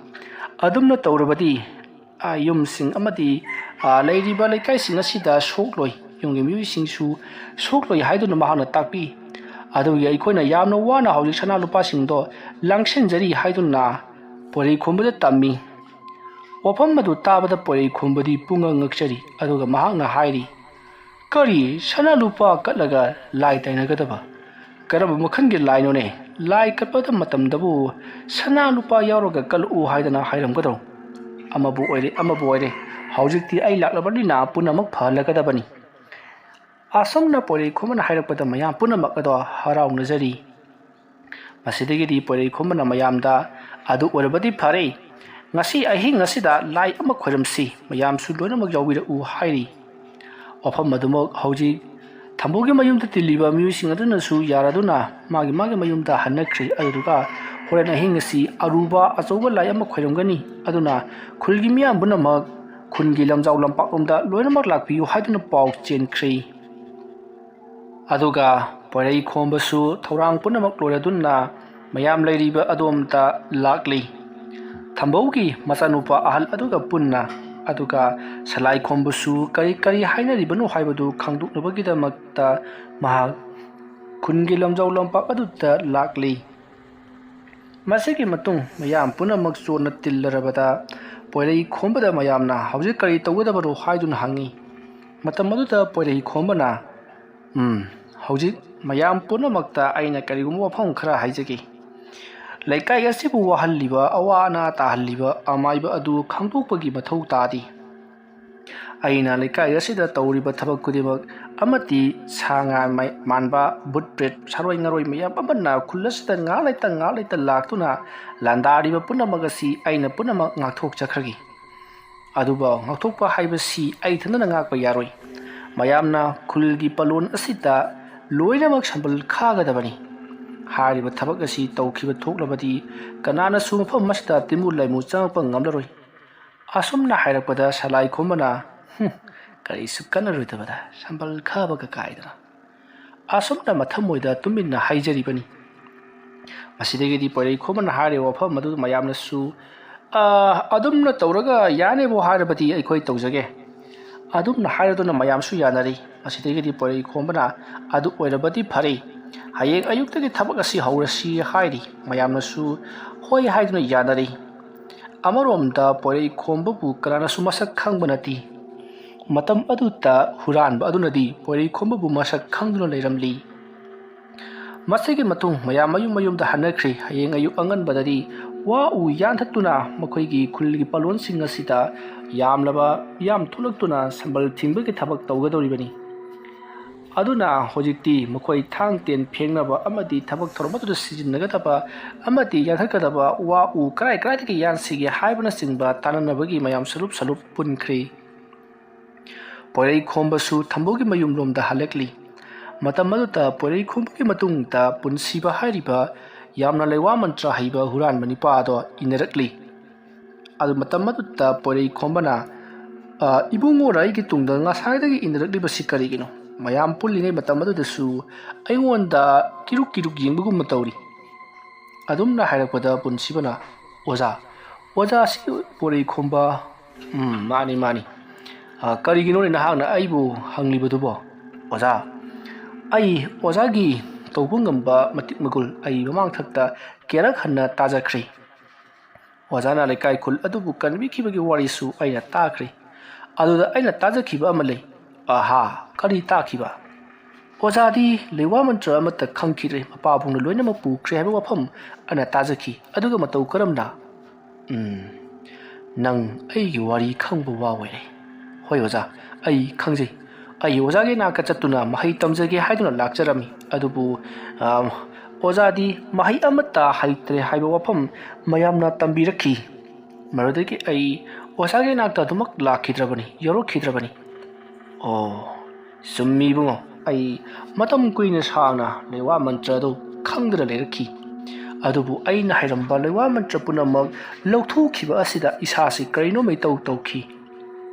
ꯑꯗꯨꯝꯅ ꯇꯧꯔꯕꯗꯤ, ꯑ, ꯌꯨꯝꯁꯤꯡ ꯑꯃꯗꯤ, ꯑ, ꯂꯩꯔꯤꯕ ꯂꯩꯀꯥꯏꯁꯤꯡ ꯑꯁꯤꯗ ꯁꯣꯛꯂꯣꯏ, ꯌꯨꯝꯒꯤ ꯃꯤꯑꯣꯏꯁꯤꯡꯁꯨ ꯁꯣꯛꯂꯣꯏ ꯍꯥꯏꯗꯨꯅ ꯃꯍꯥꯛꯅ ꯇꯥꯛꯄꯤ꯫ ꯑꯗꯨꯒꯤ ꯑꯩꯈꯣꯏꯅ ꯌꯥꯝꯅ ꯋꯥꯅ ꯍꯧꯖꯤꯛ ꯁꯅꯥ ꯂꯨꯄꯥꯁꯤꯡꯗꯣ ꯂꯥꯡꯁꯤꯟꯖꯔꯤ ꯍꯥꯏꯗꯨꯅ ꯄꯣꯏꯔꯩ ꯈꯨꯝꯕꯗ ꯇꯝꯃꯤ꯫ ꯋꯥꯐꯝ ꯑꯗꯨ ꯇꯥꯕꯗ ꯄꯣꯏꯔꯩ ꯈꯨꯝꯕꯗꯤ ꯄꯨꯡꯉꯛ ꯉꯛꯆꯔꯤ꯫ ꯑꯗꯨꯒ ꯃꯍꯥꯛꯅ ꯍꯥꯏꯔꯤ, "ꯀꯔꯤ, ꯁꯅꯥ ꯂꯨꯄꯥ ꯀꯠꯂꯒ ꯂꯥꯏ ꯇꯩꯅꯒꯗꯕ? ꯀꯔꯝꯕ ꯃꯈꯜꯒꯤ ꯂꯥꯏꯅꯣꯅꯦ? ꯂꯥꯏ ꯀꯠꯄꯗ ꯃꯇꯝꯗꯕꯨ ꯁꯅꯥ ꯂꯨꯄꯥ ꯌꯥꯎꯔꯒ ꯀꯠꯂꯛꯎ ꯍꯥꯏꯗꯅ ꯍꯥꯏꯔꯝꯒꯗ꯭ꯔꯣ? ꯑꯃꯕꯨ ꯑꯣꯏꯔꯦ, ꯑꯃꯕꯨ ꯑꯣꯏꯔꯦ, ꯍꯧꯖꯤꯛꯇꯤ ꯑꯩ ꯂꯥꯛꯂꯕꯅꯤꯅ ꯄꯨꯝꯅꯃꯛ ꯐꯍꯜꯂꯒꯗꯕꯅꯤ"꯫ ꯑꯁꯨꯝꯅ ꯄꯣꯏꯔꯩ ꯈꯨꯝꯕꯅ ꯍꯥꯏꯔꯛꯄꯗ ꯃꯌꯥꯝ ꯄꯨꯝꯅꯃꯛ ꯑꯗꯣ ꯍꯔꯥꯎꯅꯖꯔꯤ꯫ ꯃꯁꯤꯗꯒꯤꯗꯤ ꯄꯣꯏꯔꯩ ꯈꯨꯝꯕꯅ ꯃꯌꯥꯝꯗ, "ꯑꯗꯨ ꯑꯣꯏꯔꯕꯗꯤ ꯐꯔꯦ, ꯉꯁꯤ ꯑꯍꯤꯡ ꯑꯁꯤꯗ ꯂꯥꯏ ꯑꯃ ꯈꯣꯏꯔꯝꯁꯤ, ꯃꯌꯥꯝꯁꯨ ꯂꯣꯏꯅꯃꯛ ꯌꯥꯎꯕꯤꯔꯛꯎ" ꯍꯥꯏꯔꯤ꯫ ꯋꯥꯐꯝ ꯑꯗꯨꯃꯛ ꯍꯧꯖꯤꯛ ꯊꯝꯕꯧꯒꯤ ꯃꯌꯨꯝꯗ ꯇꯤꯜꯂꯤꯕ ꯃꯤꯑꯣꯏꯁꯤꯡ ꯑꯗꯨꯅꯁꯨ ꯌꯥꯔꯗꯨꯅ ꯃꯥꯒꯤ ꯃꯥꯒꯤ ꯃꯌꯨꯝꯗ ꯍꯟꯅꯈ꯭ꯔꯦ꯫ ꯑꯗꯨꯗꯨꯒ ꯍꯣꯔꯦꯟ ꯑꯍꯤꯡ ꯑꯁꯤ ꯑꯔꯨꯕ ꯑꯆꯧꯕ ꯂꯥꯏ ꯑꯃ ꯈꯣꯏꯔꯝꯒꯅꯤ, ꯑꯗꯨꯅ ꯈꯨꯜꯒꯤ ꯃꯤꯌꯥꯝ ꯄꯨꯝꯅꯃꯛ ꯈꯨꯟꯒꯤ ꯂꯝꯖꯥꯎ ꯂꯝꯄꯥꯛꯂꯣꯝꯗ ꯂꯣꯏꯅꯃꯛ ꯂꯥꯛꯄꯤꯌꯨ ꯍꯥꯏꯗꯨꯅ ꯄꯥꯎ ꯆꯦꯟꯈ꯭ꯔꯦ꯫ ꯑꯗꯨꯒ ꯄꯣꯏꯔꯩ ꯈꯣꯝꯕꯁꯨ ꯊꯧꯔꯥꯡ ꯄꯨꯝꯅꯃꯛ ꯂꯣꯏꯔꯗꯨꯅ ꯃꯌꯥꯝ ꯂꯩꯔꯤꯕ ꯑꯗꯣꯝꯗ ꯂꯥꯛꯂꯤ꯫ ꯊꯝꯕꯧꯒꯤ ꯃꯆꯥꯅꯨꯄꯥ ꯑꯍꯜ ꯑꯗꯨꯒ ꯄꯨꯟꯅ, ꯑꯗꯨꯒ ꯁꯂꯥꯏ ꯈꯣꯝꯕꯁꯨ ꯀꯔꯤ ꯀꯔꯤ ꯍꯥꯏꯅꯔꯤꯕꯅꯣ ꯍꯥꯏꯕꯗꯨ ꯈꯪꯗꯣꯛꯅꯕꯒꯤꯗꯃꯛꯇ ꯃꯍꯥꯛ ꯈꯨꯟꯒꯤ ꯂꯝꯖꯥꯎ ꯂꯝꯄꯥꯛ ꯑꯗꯨꯗ ꯂꯥꯛꯂꯤ꯫ ꯃꯁꯤꯒꯤ ꯃꯇꯨꯡ ꯃꯌꯥꯝ ꯄꯨꯝꯅꯃꯛ ꯆꯣꯟꯅ ꯇꯤꯜꯂꯔꯕꯗ ꯄꯣꯏꯔꯩ ꯈꯣꯝꯕꯗ ꯃꯌꯥꯝꯅ ꯍꯧꯖꯤꯛ ꯀꯔꯤ ꯇꯧꯒꯗꯕꯅꯣ ꯍꯥꯏꯗꯨꯅ ꯍꯪꯉꯤ꯫ ꯃꯇꯝ ꯑꯗꯨꯗ ꯄꯣꯏꯔꯩ ꯈꯣꯝꯕꯅ, "ꯎꯝ, ꯍꯧꯖꯤꯛ ꯃꯌꯥꯝ ꯄꯨꯝꯅꯃꯛꯇ ꯑꯩꯅ ꯀꯔꯤꯒꯨꯝꯕ ꯋꯥꯐꯝ ꯈꯔ ꯍꯥꯏꯖꯒꯦ꯫ ꯂꯩꯀꯥꯏ ꯑꯁꯤꯕꯨ ꯋꯥꯍꯜꯂꯤꯕ, ꯑꯋꯥ ꯑꯅꯥ ꯇꯥꯍꯜꯂꯤꯕ ꯑꯃꯥꯏꯕ ꯑꯗꯨ ꯈꯪꯗꯣꯛꯄꯒꯤ ꯃꯊꯧ ꯇꯥꯗꯦ꯫ ꯑꯩꯅ ꯂꯩꯀꯥꯏ ꯑꯁꯤꯗ ꯇꯧꯔꯤꯕ ꯊꯕꯛ ꯈꯨꯗꯤꯡꯃꯛ ꯑꯃꯗꯤ ꯁꯥ ꯉꯥ ꯃꯥꯟꯕ ꯕꯨꯠ ꯄ꯭ꯔꯦꯠ, ꯁꯥꯔꯣꯏ ꯉꯥꯔꯣꯏ ꯃꯌꯥꯝ ꯑꯃꯅ ꯈꯨꯜ ꯑꯁꯤꯗ ꯉꯥꯏꯍꯥꯛ ꯂꯩꯇ ꯉꯥꯏꯍꯥꯛ ꯂꯩꯇ ꯂꯥꯛꯇꯨꯅ ꯂꯥꯟꯗꯥꯔꯤꯕ ꯄꯨꯝꯅꯃꯛ ꯑꯁꯤ ꯑꯩꯅ ꯄꯨꯝꯅꯃꯛ ꯉꯥꯛꯊꯣꯛꯆꯈ꯭ꯔꯒꯦ꯫ ꯑꯗꯨꯕꯨ ꯉꯥꯛꯊꯣꯛꯄ ꯍꯥꯏꯕꯁꯤ ꯑꯩ ꯏꯊꯟꯗꯅ ꯉꯥꯛꯄ ꯌꯥꯔꯣꯏ꯫ ꯃꯌꯥꯝꯅ ꯈꯨꯜꯒꯤ ꯄꯂꯣꯟ ꯑꯁꯤꯗ ꯂꯣꯏꯅꯃꯛ ꯁꯝꯕꯜ ꯈꯥꯒꯗꯕꯅꯤ꯫ ꯍꯥꯏꯔꯤꯕ ꯊꯕꯛ ꯑꯁꯤ ꯇꯧꯈꯤꯕ ꯊꯣꯛꯂꯕꯗꯤ ꯀꯅꯥꯅꯁꯨ ꯃꯐꯝ ꯑꯁꯤꯗ ꯇꯤꯟꯃꯨ ꯂꯥꯏꯃꯨ ꯆꯪꯉꯛꯄ ꯉꯝꯂꯔꯣꯏ꯫" ꯑꯁꯨꯝꯅ ꯍꯥꯏꯔꯛꯄꯗ ꯁꯂꯥꯏ ꯈꯣꯝꯕꯅ, "ꯍꯨꯝ, ꯀꯔꯤꯁꯨ ꯀꯥꯟꯅꯔꯣꯏꯗꯕꯗ ꯁꯝꯕꯜ ꯈꯥꯕꯒ ꯀꯥꯏꯗꯅ?" ꯑꯁꯨꯝꯅ ꯃꯊꯃꯣꯏꯗ ꯇꯨꯃꯤꯟꯅ ꯍꯥꯏꯖꯔꯤꯕꯅꯤ꯫ ꯃꯁꯤꯗꯒꯤꯗꯤ ꯄꯣꯏꯔꯩ ꯈꯣꯝꯕꯅ ꯍꯥꯏꯔꯤꯕ ꯋꯥꯐꯝ ꯑꯗꯨ ꯃꯌꯥꯝꯅꯁꯨ, "ꯑ, ꯑꯗꯨꯝꯅ ꯇꯧꯔꯒ ꯌꯥꯅꯦꯕꯨ ꯍꯥꯏꯔꯕꯗꯤ ꯑꯩꯈꯣꯏ ꯇꯧꯖꯒꯦ꯫" ꯑꯗꯨꯝꯅ ꯍꯥꯏꯔꯗꯨꯅ ꯃꯌꯥꯝꯁꯨ ꯌꯥꯅꯔꯤ꯫ ꯃꯁꯤꯗꯒꯤꯗꯤ ꯄꯣꯏꯔꯩ ꯈꯣꯝꯕꯅ "ꯑꯗꯨ ꯑꯣꯏꯔꯕꯗꯤ ꯐꯔꯦ, ꯍꯌꯦꯡ ꯑꯌꯨꯛꯇꯒꯤ ꯊꯕꯛ ꯑꯁꯤ ꯍꯧꯔꯁꯤ" ꯍꯥꯏꯔꯤ꯫ ꯃꯌꯥꯝꯅꯁꯨ ꯍꯣꯏ ꯍꯥꯏꯗꯨꯅ ꯌꯥꯅꯔꯤ꯫ ꯑꯃꯔꯣꯝꯗ ꯄꯣꯏꯔꯩ ꯈꯣꯝꯕꯕꯨ ꯀꯅꯥꯅꯁꯨ ꯃꯁꯛ ꯈꯪꯕ ꯅꯠꯇꯦ꯫ ꯃꯇꯝ ꯑꯗꯨꯗ ꯍꯨꯔꯥꯟꯕ ꯑꯗꯨꯅꯗꯤ ꯄꯣꯏꯔꯩ ꯈꯣꯝꯕꯕꯨ ꯃꯁꯛ ꯈꯪꯗꯨꯅ ꯂꯩꯔꯝꯂꯤ꯫ ꯃꯁꯤꯒꯤ ꯃꯇꯨꯡ ꯃꯌꯥꯝ ꯃꯌꯨꯝ ꯃꯌꯨꯝꯗ ꯍꯟꯅꯈ꯭ꯔꯦ꯫ ꯍꯌꯦꯡ ꯑꯌꯨꯛ ꯑꯉꯟꯕꯗꯗꯤ ꯋꯥ ꯎ ꯌꯥꯟꯊꯠꯇꯨꯅ ꯃꯈꯣꯏꯒꯤ ꯈꯨꯜꯒꯤ ꯄꯂꯣꯟꯁꯤꯡ ꯑꯁꯤꯗ ꯌꯥꯝꯂꯕ ꯃꯤꯌꯥꯝ ꯊꯣꯛꯂꯛꯇꯨꯅ ꯁꯝꯕꯜ ꯊꯤꯡꯕꯒꯤ ꯊꯕꯛ ꯇꯧꯒꯗꯧꯔꯤꯕꯅꯤ꯫ ꯑꯗꯨꯅ ꯍꯧꯖꯤꯛꯇꯤ ꯃꯈꯣꯏ ꯊꯥꯡ ꯇꯦꯟ ꯐꯦꯡꯅꯕ ꯑꯃꯗꯤ ꯊꯕꯛ ꯊꯧꯔꯝ ꯑꯗꯨꯗ ꯁꯤꯖꯤꯟꯅꯒꯗꯕ ꯑꯃꯗꯤ ꯌꯥꯟꯊꯠꯀꯗꯕ ꯋꯥ ꯎ ꯀꯔꯥꯏ ꯀꯔꯥꯏꯗꯒꯤ ꯌꯥꯟꯁꯤꯒꯦ ꯍꯥꯏꯕꯅꯆꯤꯡꯕ ꯇꯥꯟꯅꯅꯕꯒꯤ ꯃꯌꯥꯝ ꯁꯔꯨꯞ ꯁꯔꯨꯞ ꯄꯨꯟꯈ꯭ꯔꯦ꯫ ꯄꯣꯏꯔꯩ ꯈꯣꯝꯕꯁꯨ ꯊꯝꯕꯧꯒꯤ ꯃꯌꯨꯝꯂꯣꯝꯗ ꯍꯜꯂꯛꯂꯤ꯫ ꯃꯇꯝ ꯑꯗꯨꯗ ꯄꯣꯏꯔꯩ ꯈꯣꯝꯕꯒꯤ ꯃꯇꯨꯡꯗ ꯄꯨꯟꯁꯤꯕ ꯍꯥꯏꯔꯤꯕ ꯌꯥꯝꯅ ꯂꯩꯋꯥ ꯃꯟꯇ꯭ꯔ ꯍꯩꯕ ꯍꯨꯔꯥꯟꯕ ꯅꯤꯄꯥ ꯑꯗꯣ ꯏꯟꯅꯔꯛꯂꯤ꯫ ꯑꯗꯨ ꯃꯇꯝ ꯑꯗꯨꯗ ꯄꯣꯏꯔꯩ ꯈꯣꯝꯕꯅ, "ꯑ, ꯏꯕꯨꯡꯉꯣꯅ ꯑꯩꯒꯤ ꯇꯨꯡꯗ ꯉꯁꯥꯏꯗꯒꯤ ꯏꯟꯅꯔꯛꯂꯤꯕꯁꯤ ꯀꯔꯤꯒꯤꯅꯣ? ꯃꯌꯥꯝ ꯄꯨꯜꯂꯤꯉꯩ ꯃꯇꯝ ꯑꯗꯨꯗꯁꯨ ꯑꯩꯉꯣꯟꯗ ꯀꯤꯔꯨꯛ ꯀꯤꯔꯨꯛ ꯌꯦꯡꯕꯒꯨꯝꯅ ꯇꯧꯔꯤ꯫ ꯑꯗꯨꯝꯅ ꯍꯥꯏꯔꯛꯄꯗ ꯄꯨꯟꯁꯤꯕꯅ, "ꯑꯣꯖꯥ, ꯑꯣꯖꯥꯁꯤ ꯄꯣꯏꯔꯩꯈꯣꯝꯕ?" "ꯎꯝ, ꯃꯥꯅꯤ, ꯃꯥꯅꯤ꯫ ꯑ, ꯀꯔꯤꯒꯤꯅꯣꯅꯦ ꯅꯍꯥꯛꯅ ꯑꯩꯕꯨ ꯍꯪꯂꯤꯕꯗꯨꯕꯣ?" "ꯑꯣꯖꯥ, ꯑꯩ ꯑꯣꯖꯥꯒꯤ ꯇꯧꯕ ꯉꯝꯕ ꯃꯇꯤꯛ ꯃꯒꯨꯜ ꯑꯩ ꯃꯃꯥꯡ ꯊꯛꯇ ꯀꯌꯥꯔꯛ ꯍꯟꯅ ꯇꯥꯖꯈ꯭ꯔꯦ꯫ ꯑꯣꯖꯥꯅ ꯂꯩꯀꯥꯏ ꯈꯨꯜ ꯑꯗꯨꯕꯨ ꯀꯟꯕꯤꯈꯤꯕꯒꯤ ꯋꯥꯔꯤꯁꯨ ꯑꯩꯅ ꯇꯥꯈ꯭ꯔꯦ꯫ ꯑꯗꯨꯗ ꯑꯩꯅ ꯇꯥꯖꯈꯤꯕ ꯑꯃ ꯂꯩ꯫" "ꯑꯍꯥ, ꯀꯔꯤ ꯇꯥꯈꯤꯕ?" "ꯑꯣꯖꯥꯗꯤ ꯂꯩꯋꯥ ꯃꯟꯇ꯭ꯔ ꯑꯃꯠꯇ ꯈꯪꯈꯤꯗ꯭ꯔꯦ, ꯃꯄꯥꯕꯨꯡꯅ ꯂꯣꯏꯅꯃꯛ ꯄꯨꯈ꯭ꯔꯦ ꯍꯥꯏꯕ ꯋꯥꯐꯝ ꯑꯩꯅ ꯇꯥꯖꯈꯤ꯫ ꯑꯗꯨꯒ ꯃꯇꯧ ꯀꯔꯝꯅ?" "ꯎꯝ, ꯅꯪ ꯑꯩꯒꯤ ꯋꯥꯔꯤ ꯈꯪꯕ ꯋꯥ ꯑꯣꯏꯔꯦ꯫" "ꯍꯣꯏ ꯑꯣꯖꯥ, ꯑꯩ ꯈꯪꯖꯩ꯫ ꯑꯩ ꯑꯣꯖꯥꯒꯤ ꯅꯥꯛꯇ ꯆꯠꯇꯨꯅ ꯃꯍꯩ ꯇꯝꯖꯒꯦ ꯍꯥꯏꯗꯨꯅ ꯂꯥꯛꯆꯔꯝꯃꯤ꯫ ꯑꯗꯨꯕꯨ, ꯑ, ꯑꯣꯖꯥꯗꯤ ꯃꯍꯩ ꯑꯃꯠꯇ ꯍꯩꯇ꯭ꯔꯦ ꯍꯥꯏꯕ ꯋꯥꯐꯝ ꯃꯌꯥꯝꯅ ꯇꯝꯕꯤꯔꯛꯈꯤ꯫ ꯃꯗꯨꯗꯒꯤ ꯑꯩ ꯑꯣꯖꯥꯒꯤ ꯅꯥꯛꯇ ꯑꯗꯨꯃꯛ ꯂꯥꯛꯈꯤꯗ꯭ꯔꯕꯅꯤ, ꯌꯧꯔꯛꯈꯤꯗ꯭ꯔꯕꯅꯤ꯫" "ꯑꯣ, ꯆꯨꯝꯃꯤ ꯏꯕꯨꯡꯉꯣ, ꯑꯩ ꯃꯇꯝ ꯀꯨꯏꯅ ꯁꯥꯡꯅ ꯂꯩꯋꯥ ꯃꯟꯇ꯭ꯔ ꯑꯗꯨ ꯈꯪꯗꯅ ꯂꯩꯔꯛꯈꯤ꯫ ꯑꯗꯨꯕꯨ ꯑꯩꯅ ꯍꯩꯔꯝꯕ ꯂꯩꯋꯥ ꯃꯟꯇ꯭ꯔ ꯄꯨꯝꯅꯃꯛ ꯂꯧꯊꯣꯛꯈꯤꯕ ꯑꯁꯤꯗ ꯏꯁꯥꯁꯤ ꯀꯔꯤꯅꯣꯝ ꯏꯇꯧ ꯇꯧꯈꯤ꯫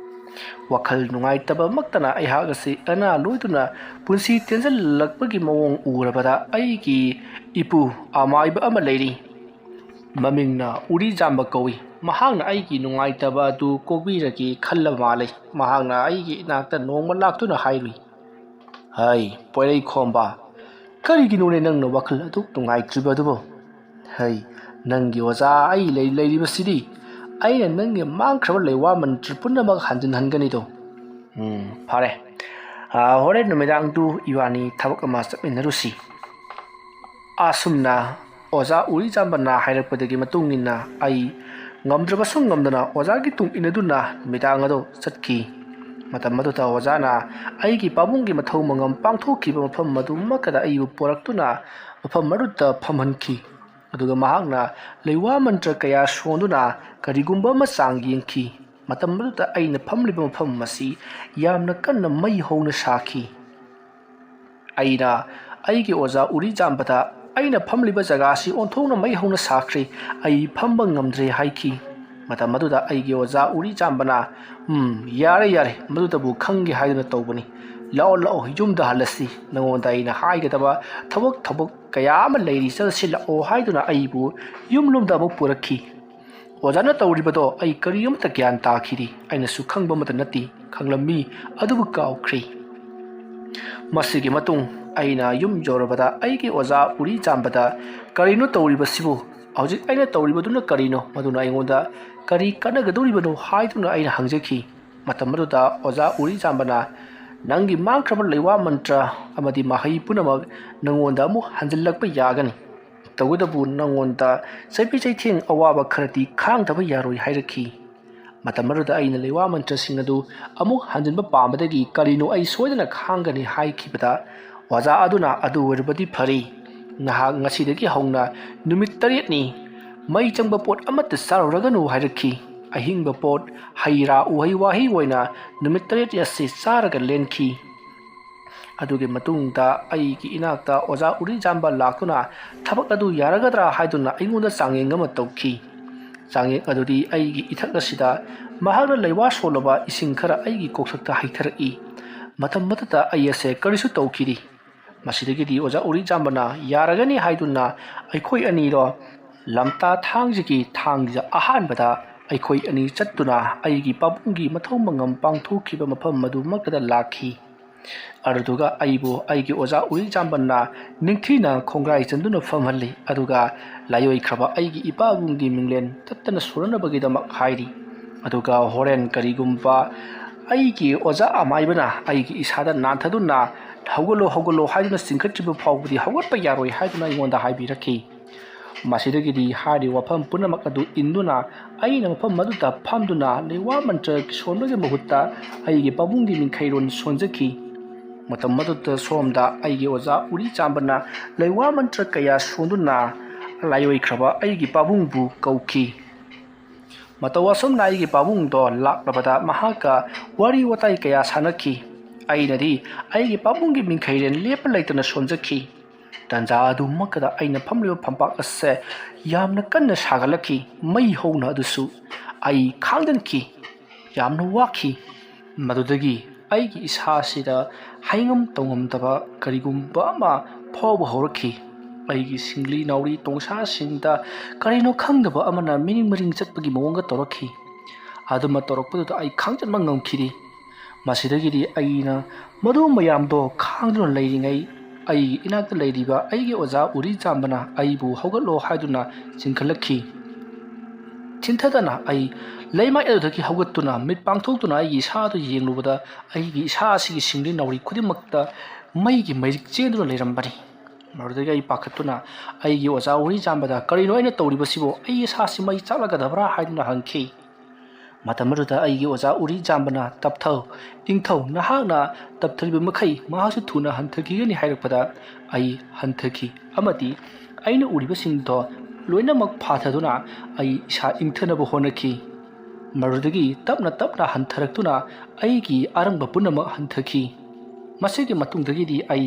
ꯋꯥꯈꯜ ꯅꯨꯡꯉꯥꯏꯇꯕꯃꯛꯇꯅ ꯑꯩꯍꯥꯛ ꯑꯁꯤ ꯑꯅꯥ ꯂꯣꯏꯗꯨꯅ ꯄꯨꯟꯁꯤ ꯇꯦꯟꯖꯜꯂꯛꯄꯒꯤ ꯃꯑꯣꯡ ꯎꯔꯕꯗ ꯑꯩꯒꯤ ꯏꯄꯨ ꯑꯃꯥꯏꯕ ꯑꯃ ꯂꯩꯔꯤ꯫ ꯃꯃꯤꯡꯅ ꯎꯔꯤꯖꯥꯝꯕ ꯀꯧꯏ꯫ ꯃꯍꯥꯛꯅ ꯑꯩꯒꯤ ꯅꯨꯡꯉꯥꯏꯇꯕ ꯑꯗꯨ ꯀꯣꯛꯄꯤꯔꯒꯦ ꯈꯜꯂꯕ ꯃꯥꯜꯂꯦ꯫ ꯃꯍꯥꯛꯅ ꯑꯩꯒꯤ ꯏꯅꯥꯛꯇ ꯅꯣꯡꯃ ꯂꯥꯛꯇꯨꯅ ꯍꯥꯏꯔꯨꯏ, "ꯍꯩ, ꯄꯣꯏꯔꯩꯈꯣꯝꯕ, ꯀꯔꯤꯒꯤꯅꯣꯅꯦ ꯅꯪꯅ ꯋꯥꯈꯜ ꯑꯗꯨꯛ ꯅꯨꯡꯉꯥꯏꯇ꯭ꯔꯤꯕ ꯑꯗꯨꯕꯨ? ꯍꯩ, ꯅꯪꯒꯤ ꯑꯣꯖꯥ ꯑꯩ ꯂꯩ-, ꯂꯩꯔꯤꯕꯁꯤꯗꯤ꯫ ꯑꯩꯅ ꯅꯪꯒꯤ ꯃꯥꯡꯈ꯭ꯔꯕ ꯂꯩꯋꯥ ꯃꯟꯇ꯭ꯔ ꯄꯨꯝꯅꯃꯛ ꯍꯟꯖꯤꯟꯍꯟꯒꯅꯤꯗꯣ꯫ ꯎꯝ, ꯐꯔꯦ꯫ ꯑꯥ, ꯍꯣꯔꯦꯟ ꯅꯨꯃꯤꯗꯥꯡꯗꯨ ꯏꯕꯥꯅꯤ ꯊꯕꯛ ꯑꯃ ꯆꯠꯃꯤꯟꯅꯔꯨꯁꯤ꯫" ꯑꯁꯨꯝꯅ ꯑꯣꯖꯥ ꯎꯔꯤꯖꯥꯝꯕꯅ ꯍꯥꯏꯔꯛꯄꯗꯒꯤ ꯃꯇꯨꯡ ꯏꯟꯅ ꯑꯩ ꯉꯝꯗ꯭ꯔꯕꯁꯨ ꯉꯝꯗꯅ ꯑꯣꯖꯥꯒꯤ ꯇꯨꯡ ꯏꯟꯅꯗꯨꯅ ꯅꯨꯃꯤꯗꯥꯡ ꯑꯗꯨ ꯆꯠꯈꯤ꯫ ꯃꯇꯝ ꯑꯗꯨꯗ ꯑꯣꯖꯥꯅ ꯑꯩꯒꯤ ꯄꯥꯕꯨꯡꯒꯤ ꯃꯊꯧ ꯃꯉꯝ ꯄꯥꯡꯊꯣꯛꯈꯤꯕ ꯃꯐꯝ ꯑꯗꯨꯃꯛꯇꯗ ꯑꯩꯕꯨ ꯄꯨꯔꯛꯇꯨꯅ ꯃꯐꯝ ꯑꯗꯨꯗ ꯐꯝꯍꯟꯈꯤ꯫ ꯑꯗꯨꯒ ꯃꯍꯥꯛꯅ ꯂꯩꯋꯥ ꯃꯟꯇ꯭ꯔ ꯀꯌꯥ ꯁꯣꯟꯗꯨꯅ ꯀꯔꯤꯒꯨꯝꯕ ꯑꯃ ꯆꯥꯡ ꯌꯦꯡꯈꯤ꯫ ꯃꯇꯝ ꯑꯗꯨꯗ ꯑꯩꯅ ꯐꯝꯂꯤꯕ ꯃꯐꯝ ꯑꯁꯤ ꯌꯥꯝꯅ ꯀꯟꯅ ꯃꯩ ꯍꯧꯅ ꯁꯥꯈꯤ꯫ ꯑꯩꯅ ꯑꯩꯒꯤ ꯑꯣꯖꯥ ꯎꯔꯤꯖꯥꯝꯕꯗ, "ꯑꯩꯅ ꯐꯝꯂꯤꯕ ꯖꯒꯥ ꯑꯁꯤ ꯑꯣꯟꯊꯣꯛꯅ ꯃꯩ ꯍꯧꯅ ꯁꯥꯈ꯭ꯔꯦ, ꯑꯩ ꯐꯝꯕ ꯉꯝꯗ꯭ꯔꯦ" ꯍꯥꯏꯈꯤ꯫ ꯃꯇꯝ ꯑꯗꯨꯗ ꯑꯩꯒꯤ ꯑꯣꯖꯥ ꯎꯔꯤꯖꯥꯝꯕꯅ, "ꯎꯝ, ꯌꯥꯔꯦ, ꯌꯥꯔꯦ, ꯃꯗꯨꯇꯕꯨ ꯈꯪꯒꯦ ꯍꯥꯏꯗꯨꯅ ꯇꯧꯕꯅꯤ꯫ "ꯂꯥꯛꯑꯣ, ꯂꯥꯛꯑꯣ, ꯌꯨꯝꯗ ꯍꯜꯂꯁꯤ꯫ ꯅꯉꯣꯟꯗ ꯑꯩꯅ ꯍꯥꯏꯒꯗꯕ ꯊꯕꯛ, ꯊꯕꯛ ꯀꯌꯥ ꯑꯃ ꯂꯩꯔꯤ, ꯆꯠꯁꯤ ꯂꯥꯛꯑꯣ" ꯍꯥꯏꯗꯨꯅ ꯑꯩꯕꯨ ꯌꯨꯝꯂꯣꯝꯗ ꯑꯃꯨꯛ ꯄꯨꯔꯛꯈꯤ꯫ ꯑꯣꯖꯥꯅ ꯇꯧꯔꯤꯕꯗꯣ ꯑꯩ ꯀꯔꯤ ꯑꯃꯠꯇ ꯒ꯭ꯌꯥꯟ ꯇꯥꯈꯤꯗꯦ꯫ ꯑꯩꯅꯁꯨ ꯈꯪꯕ ꯑꯃꯠꯇ ꯅꯠꯇꯦ, ꯈꯪꯂꯝꯃꯤ, ꯑꯗꯨꯕꯨ ꯀꯥꯎꯈ꯭ꯔꯦ꯫ ꯃꯁꯤꯒꯤ ꯃꯇꯨꯡ ꯑꯩꯅ ꯌꯨꯝ ꯌꯧꯔꯕꯗ ꯑꯩꯒꯤ ꯑꯣꯖꯥ ꯎꯔꯤ ꯆꯥꯝꯕꯗ, "ꯀꯔꯤꯅꯣ ꯇꯧꯔꯤꯕꯁꯤꯕꯨ? ꯍꯧꯖꯤꯛ ꯑꯩꯅ ꯇꯧꯔꯤꯕꯗꯨꯅ ꯀꯔꯤꯅꯣ? ꯃꯗꯨꯅ ꯑꯩꯉꯣꯟꯗ ꯀꯔꯤ ꯀꯥꯟꯅꯒꯗꯧꯔꯤꯕꯅꯣ?" ꯍꯥꯏꯗꯨꯅ ꯑꯩꯅ ꯍꯪꯖꯈꯤ꯫ ꯃꯇꯝ ꯑꯗꯨꯗ ꯑꯣꯖꯥ ꯎꯔꯤ ꯆꯥꯝꯕꯅ, "ꯅꯪꯒꯤ ꯃꯥꯡꯈ꯭ꯔꯕ ꯂꯩꯋꯥ ꯃꯟꯇ꯭ꯔ ꯑꯃꯗꯤ ꯃꯍꯩ ꯄꯨꯝꯅꯃꯛ ꯅꯪꯉꯣꯟꯗ ꯑꯃꯨꯛ ꯍꯟꯖꯤꯜꯂꯛꯄ ꯌꯥꯒꯅꯤ꯫ ꯇꯧꯕꯇꯕꯨ ꯅꯪꯉꯣꯟꯗ ꯆꯩꯕꯤ ꯆꯩꯊꯦꯡ ꯑꯋꯥꯕ ꯈꯔꯗꯤ ꯈꯥꯡꯗꯕ ꯌꯥꯔꯣꯏ" ꯍꯥꯏꯔꯛꯈꯤ꯫ ꯃꯇꯝ ꯑꯗꯨꯗ ꯑꯩꯅ ꯂꯩꯋꯥ ꯃꯟꯇ꯭ꯔꯁꯤꯡ ꯑꯗꯨ ꯑꯃꯨꯛ ꯍꯟꯖꯤꯟꯕ ꯄꯥꯝꯕꯗꯒꯤ, "ꯀꯔꯤꯅꯣ, ꯑꯩ ꯁꯣꯏꯗꯅ ꯈꯥꯡꯒꯅꯤ" ꯍꯥꯏꯈꯤꯕꯗ, ꯑꯣꯖꯥ ꯑꯗꯨꯅ, "ꯑꯗꯨ ꯑꯣꯏꯔꯕꯗꯤ ꯐꯔꯦ, ꯅꯍꯥꯛ ꯉꯁꯤꯗꯒꯤ ꯍꯧꯅ ꯅꯨꯃꯤꯠ ꯇꯔꯦꯠꯅꯤ ꯃꯩ ꯆꯪꯕ ꯄꯣꯠ ꯑꯃꯠꯇ ꯆꯥꯔꯨꯔꯒꯅꯨ" ꯍꯥꯏꯔꯛꯈꯤ꯫ ꯑꯍꯤꯡꯕ ꯄꯣꯠ, ꯍꯩ ꯔꯥ, ꯎꯍꯩ ꯋꯥꯍꯩ ꯑꯣꯏꯅ ꯅꯨꯃꯤꯠ ꯇꯔꯦꯠ ꯑꯁꯤ ꯆꯥꯔꯒ ꯂꯦꯟꯈꯤ꯫ ꯑꯗꯨꯒꯤ ꯃꯇꯨꯡꯗ ꯑꯩꯒꯤ ꯏꯅꯥꯛꯇ ꯑꯣꯖꯥ ꯎꯔꯤ ꯆꯥꯝꯕ ꯂꯥꯛꯇꯨꯅ ꯊꯕꯛ ꯑꯗꯨ ꯌꯥꯔꯒꯗ꯭ꯔꯥ ꯍꯥꯏꯗꯨꯅ ꯑꯩꯉꯣꯟꯗ ꯆꯥꯡꯌꯦꯡ ꯑꯃ ꯇꯧꯈꯤ꯫ ꯆꯥꯡꯌꯦꯡ ꯑꯗꯨꯗꯤ ꯑꯩꯒꯤ ꯏꯊꯛ ꯑꯁꯤꯗ ꯃꯍꯥꯛꯅ ꯂꯩꯋꯥ ꯁꯣꯜꯂꯕ ꯏꯁꯤꯡ ꯈꯔ ꯑꯩꯒꯤ ꯀꯣꯛꯊꯛꯇ ꯍꯩꯊꯔꯛꯏ꯫ ꯃꯇꯝ ꯑꯗꯨꯗ ꯑꯩ ꯑꯁꯦ ꯀꯔꯤꯁꯨ ꯇꯧꯈꯤꯗꯦ꯫ ꯃꯁꯤꯗꯒꯤꯗꯤ ꯑꯣꯖꯥ ꯎꯔꯤ ꯆꯥꯝꯕꯅ "ꯌꯥꯔꯒꯅꯤ" ꯍꯥꯏꯗꯨꯅ ꯑꯩꯈꯣꯏ ꯑꯅꯤꯗꯣ ꯂꯝꯇꯥ ꯊꯥꯡꯖꯒꯤ ꯊꯥꯡꯖ ꯑꯍꯥꯟꯕꯗ ꯑꯩꯈꯣꯏ ꯑꯅꯤ ꯆꯠꯇꯨꯅ ꯑꯩꯒꯤ ꯄꯥꯕꯨꯡꯒꯤ ꯃꯊꯧ ꯃꯉꯝ ꯄꯥꯡꯊꯣꯛꯈꯤꯕ ꯃꯐꯝ ꯑꯗꯨꯃꯛꯇꯗ ꯂꯥꯛꯈꯤ꯫ ꯑꯗꯨꯗꯨꯒ ꯑꯩꯕꯨ ꯑꯩꯒꯤ ꯑꯣꯖꯥ ꯎꯔꯤ ꯆꯥꯝꯕꯅ ꯅꯤꯡꯊꯤꯅ ꯈꯣꯡꯒ꯭ꯔꯥꯏ ꯆꯟꯗꯨꯅ ꯐꯝꯍꯜꯂꯤ, ꯑꯗꯨꯒ ꯂꯥꯏꯑꯣꯏꯈ꯭ꯔꯕ ꯑꯩꯒꯤ ꯏꯄꯥꯕꯨꯡꯒꯤ ꯃꯤꯡꯂꯦꯟ ꯇꯠꯇꯅ ꯁꯣꯟꯅꯅꯕꯒꯤꯗꯃꯛ ꯍꯥꯏꯔꯤ꯫ ꯑꯗꯨꯒ ꯍꯣꯔꯦꯟ ꯀꯔꯤꯒꯨꯝꯕ ꯑꯩꯒꯤ ꯑꯣꯖꯥ ꯑꯃꯥꯏꯕꯅ ꯑꯩꯒꯤ ꯏꯁꯥꯗ ꯅꯥꯟꯊꯗꯨꯅ "ꯍꯧꯒꯠꯂꯣ, ꯍꯧꯒꯠꯂꯣ" ꯍꯥꯏꯗꯨꯅ ꯆꯤꯡꯈꯠꯇ꯭ꯔꯤꯕ ꯐꯥꯎꯕꯗꯤ ꯍꯧꯒꯠꯄ ꯌꯥꯔꯣꯏ ꯍꯥꯏꯗꯨꯅ ꯑꯩꯉꯣꯟꯗ ꯍꯥꯏꯕꯤꯔꯛꯈꯤ꯫ ꯃꯁꯤꯗꯒꯤꯗꯤ ꯍꯥꯏꯔꯤꯕ ꯋꯥꯐꯝ ꯄꯨꯝꯅꯃꯛ ꯑꯗꯨ ꯏꯟꯗꯨꯅ ꯑꯩꯅ ꯃꯐꯝ ꯑꯗꯨꯗ ꯐꯝꯗꯨꯅ ꯂꯩꯋꯥ ꯃꯟꯇ꯭ꯔ ꯁꯣꯟꯕꯒꯤ ꯃꯍꯨꯠꯇ ꯑꯩꯒꯤ ꯄꯥꯕꯨꯡꯒꯤ ꯃꯤꯡꯈꯩꯔꯣꯟ ꯁꯣꯟꯖꯈꯤ꯫ ꯃꯇꯝ ꯑꯗꯨꯗ ꯁꯣꯝꯗ ꯑꯩꯒꯤ ꯑꯣꯖꯥ ꯎꯔꯤ ꯆꯥꯝꯕꯅ ꯂꯩꯋꯥ ꯃꯟꯇ꯭ꯔ ꯀꯌꯥ ꯁꯣꯟꯗꯨꯅ ꯂꯥꯏꯑꯣꯏꯈ꯭ꯔꯕ ꯑꯩꯒꯤ ꯄꯥꯕꯨꯡꯕꯨ ꯀꯧꯈꯤ꯫ ꯃꯇꯧ ꯑꯁꯨꯝꯅ ꯑꯩꯒꯤ ꯄꯥꯕꯨꯡꯗꯣ ꯂꯥꯛꯂꯕꯗ ꯃꯍꯥꯛꯀ ꯋꯥꯔꯤ ꯋꯥꯇꯥꯏ ꯀꯌꯥ ꯁꯥꯟꯅꯈꯤ꯫ ꯑꯩꯅꯗꯤ ꯑꯩꯒꯤ ꯄꯥꯕꯨꯡꯒꯤ ꯃꯤꯡꯈꯩꯔꯦꯟ ꯂꯦꯞꯄ ꯂꯩꯇꯅ ꯁꯣꯟꯖꯈꯤ꯫ ꯇꯟꯖꯥ ꯑꯗꯨꯃꯛꯇꯗ ꯑꯩꯅ ꯐꯝꯂꯤꯕ ꯐꯝꯄꯥꯛ ꯑꯁꯦ ꯌꯥꯝꯅ ꯀꯟꯅ ꯁꯥꯒꯠꯂꯛꯈꯤ, ꯃꯩ ꯍꯧꯅ꯫ ꯑꯗꯨꯁꯨ ꯑꯩ ꯈꯥꯡꯖꯟꯈꯤ, ꯌꯥꯝꯅ ꯋꯥꯈꯤ꯫ ꯃꯗꯨꯗꯒꯤ ꯑꯩꯒꯤ ꯏꯁꯥꯁꯤꯗ ꯍꯥꯏꯉꯝ ꯇꯧꯉꯝꯗꯕ ꯀꯔꯤꯒꯨꯝꯕ ꯑꯃ ꯐꯥꯎꯕ ꯍꯧꯔꯛꯈꯤ꯫ ꯑꯩꯒꯤ ꯁꯤꯡꯂꯤ ꯅꯥꯎꯔꯤ ꯇꯣꯡꯁꯥꯁꯤꯡꯗ ꯀꯔꯤꯅꯣ ꯈꯪꯗꯕ ꯑꯃꯅ ꯃꯤꯅꯤꯡ ꯃꯔꯤꯡ ꯆꯠꯄꯒꯤ ꯃꯑꯣꯡꯒ ꯇꯧꯔꯛꯈꯤ꯫ ꯑꯗꯨꯃ ꯇꯧꯔꯛꯄꯗꯨꯗ ꯑꯩ ꯈꯥꯡꯖꯟꯕ ꯉꯝꯈꯤꯗꯦ꯫ ꯃꯁꯤꯗꯒꯤꯗꯤ ꯑꯩꯅ ꯃꯗꯨ ꯃꯌꯥꯝꯗꯣ ꯈꯥꯡꯗꯨꯅ ꯂꯩꯔꯤꯉꯩ, ꯑꯩꯒꯤ ꯏꯅꯥꯛꯇ ꯂꯩꯔꯤꯕ ꯑꯩꯒꯤ ꯑꯣꯖꯥ ꯎꯔꯤ ꯆꯥꯝꯕꯅ ꯑꯩꯕꯨ ꯍꯧꯒꯠꯂꯣ ꯍꯥꯏꯗꯨꯅ ꯆꯤꯡꯈꯠꯂꯛꯈꯤ꯫ ꯊꯤꯟꯊꯗꯅ ꯑꯩ ꯂꯩꯃꯥꯏ ꯑꯗꯨꯗꯒꯤ ꯍꯧꯒꯠꯇꯨꯅ ꯃꯤꯠ ꯄꯥꯡꯊꯣꯛꯇꯨꯅ ꯑꯩꯒꯤ ꯏꯁꯥ ꯑꯗꯨ ꯌꯦꯡꯂꯨꯕꯗ ꯑꯩꯒꯤ ꯏꯁꯥ ꯑꯁꯤꯒꯤ ꯁꯤꯡꯂꯤ ꯅꯥꯎꯔꯤ ꯈꯨꯗꯤꯡꯃꯛꯇ ꯃꯩꯒꯤ ꯃꯩꯔꯤꯛ ꯆꯦꯟꯗꯨꯅ ꯂꯩꯔꯝꯕꯅꯤ꯫ ꯃꯗꯨꯗꯒꯤ ꯑꯩ ꯄꯥꯈꯠꯇꯨꯅ ꯑꯩꯒꯤ ꯑꯣꯖꯥ ꯎꯔꯤ ꯆꯥꯝꯕꯗ, "ꯀꯔꯤꯅꯣ ꯑꯩꯅ ꯇꯧꯔꯤꯕꯁꯤꯕꯨ? ꯑꯩ ꯏꯁꯥꯁꯤ ꯃꯩ ꯆꯥꯛꯂꯒꯗꯕ꯭ꯔꯥ?" ꯍꯥꯏꯗꯨꯅ ꯍꯪꯈꯤ꯫ ꯃꯇꯝ ꯑꯗꯨꯗ ꯑꯩꯒꯤ ꯑꯣꯖꯥ ꯎꯔꯤ ꯆꯥꯝꯕꯅ, "ꯇꯞꯊꯧ, ꯏꯪꯊꯧ, ꯅꯍꯥꯛꯅ ꯇꯞꯊꯔꯤꯕ ꯃꯈꯩ ꯃꯍꯥꯛꯁꯨ ꯊꯨꯅ ꯍꯟꯊꯈꯤꯒꯅꯤ" ꯍꯥꯏꯔꯛꯄꯗ ꯑꯩ ꯍꯟꯊꯈꯤ ꯑꯃꯗꯤ ꯑꯩꯅ ꯎꯔꯤꯕꯁꯤꯡꯗꯣ ꯂꯣꯏꯅꯃꯛ ꯐꯥꯊꯗꯨꯅ ꯑꯩ ꯏꯁꯥ ꯏꯪꯊꯅꯕ ꯍꯣꯠꯅꯈꯤ꯫ ꯃꯗꯨꯗꯒꯤ ꯇꯞꯅ ꯇꯞꯅ ꯍꯟꯊꯔꯛꯇꯨꯅ ꯑꯩꯒꯤ ꯑꯔꯪꯕ ꯄꯨꯝꯅꯃꯛ ꯍꯟꯊꯈꯤ꯫ ꯃꯁꯤꯒꯤ ꯃꯇꯨꯡꯗꯒꯤꯗꯤ ꯑꯩ,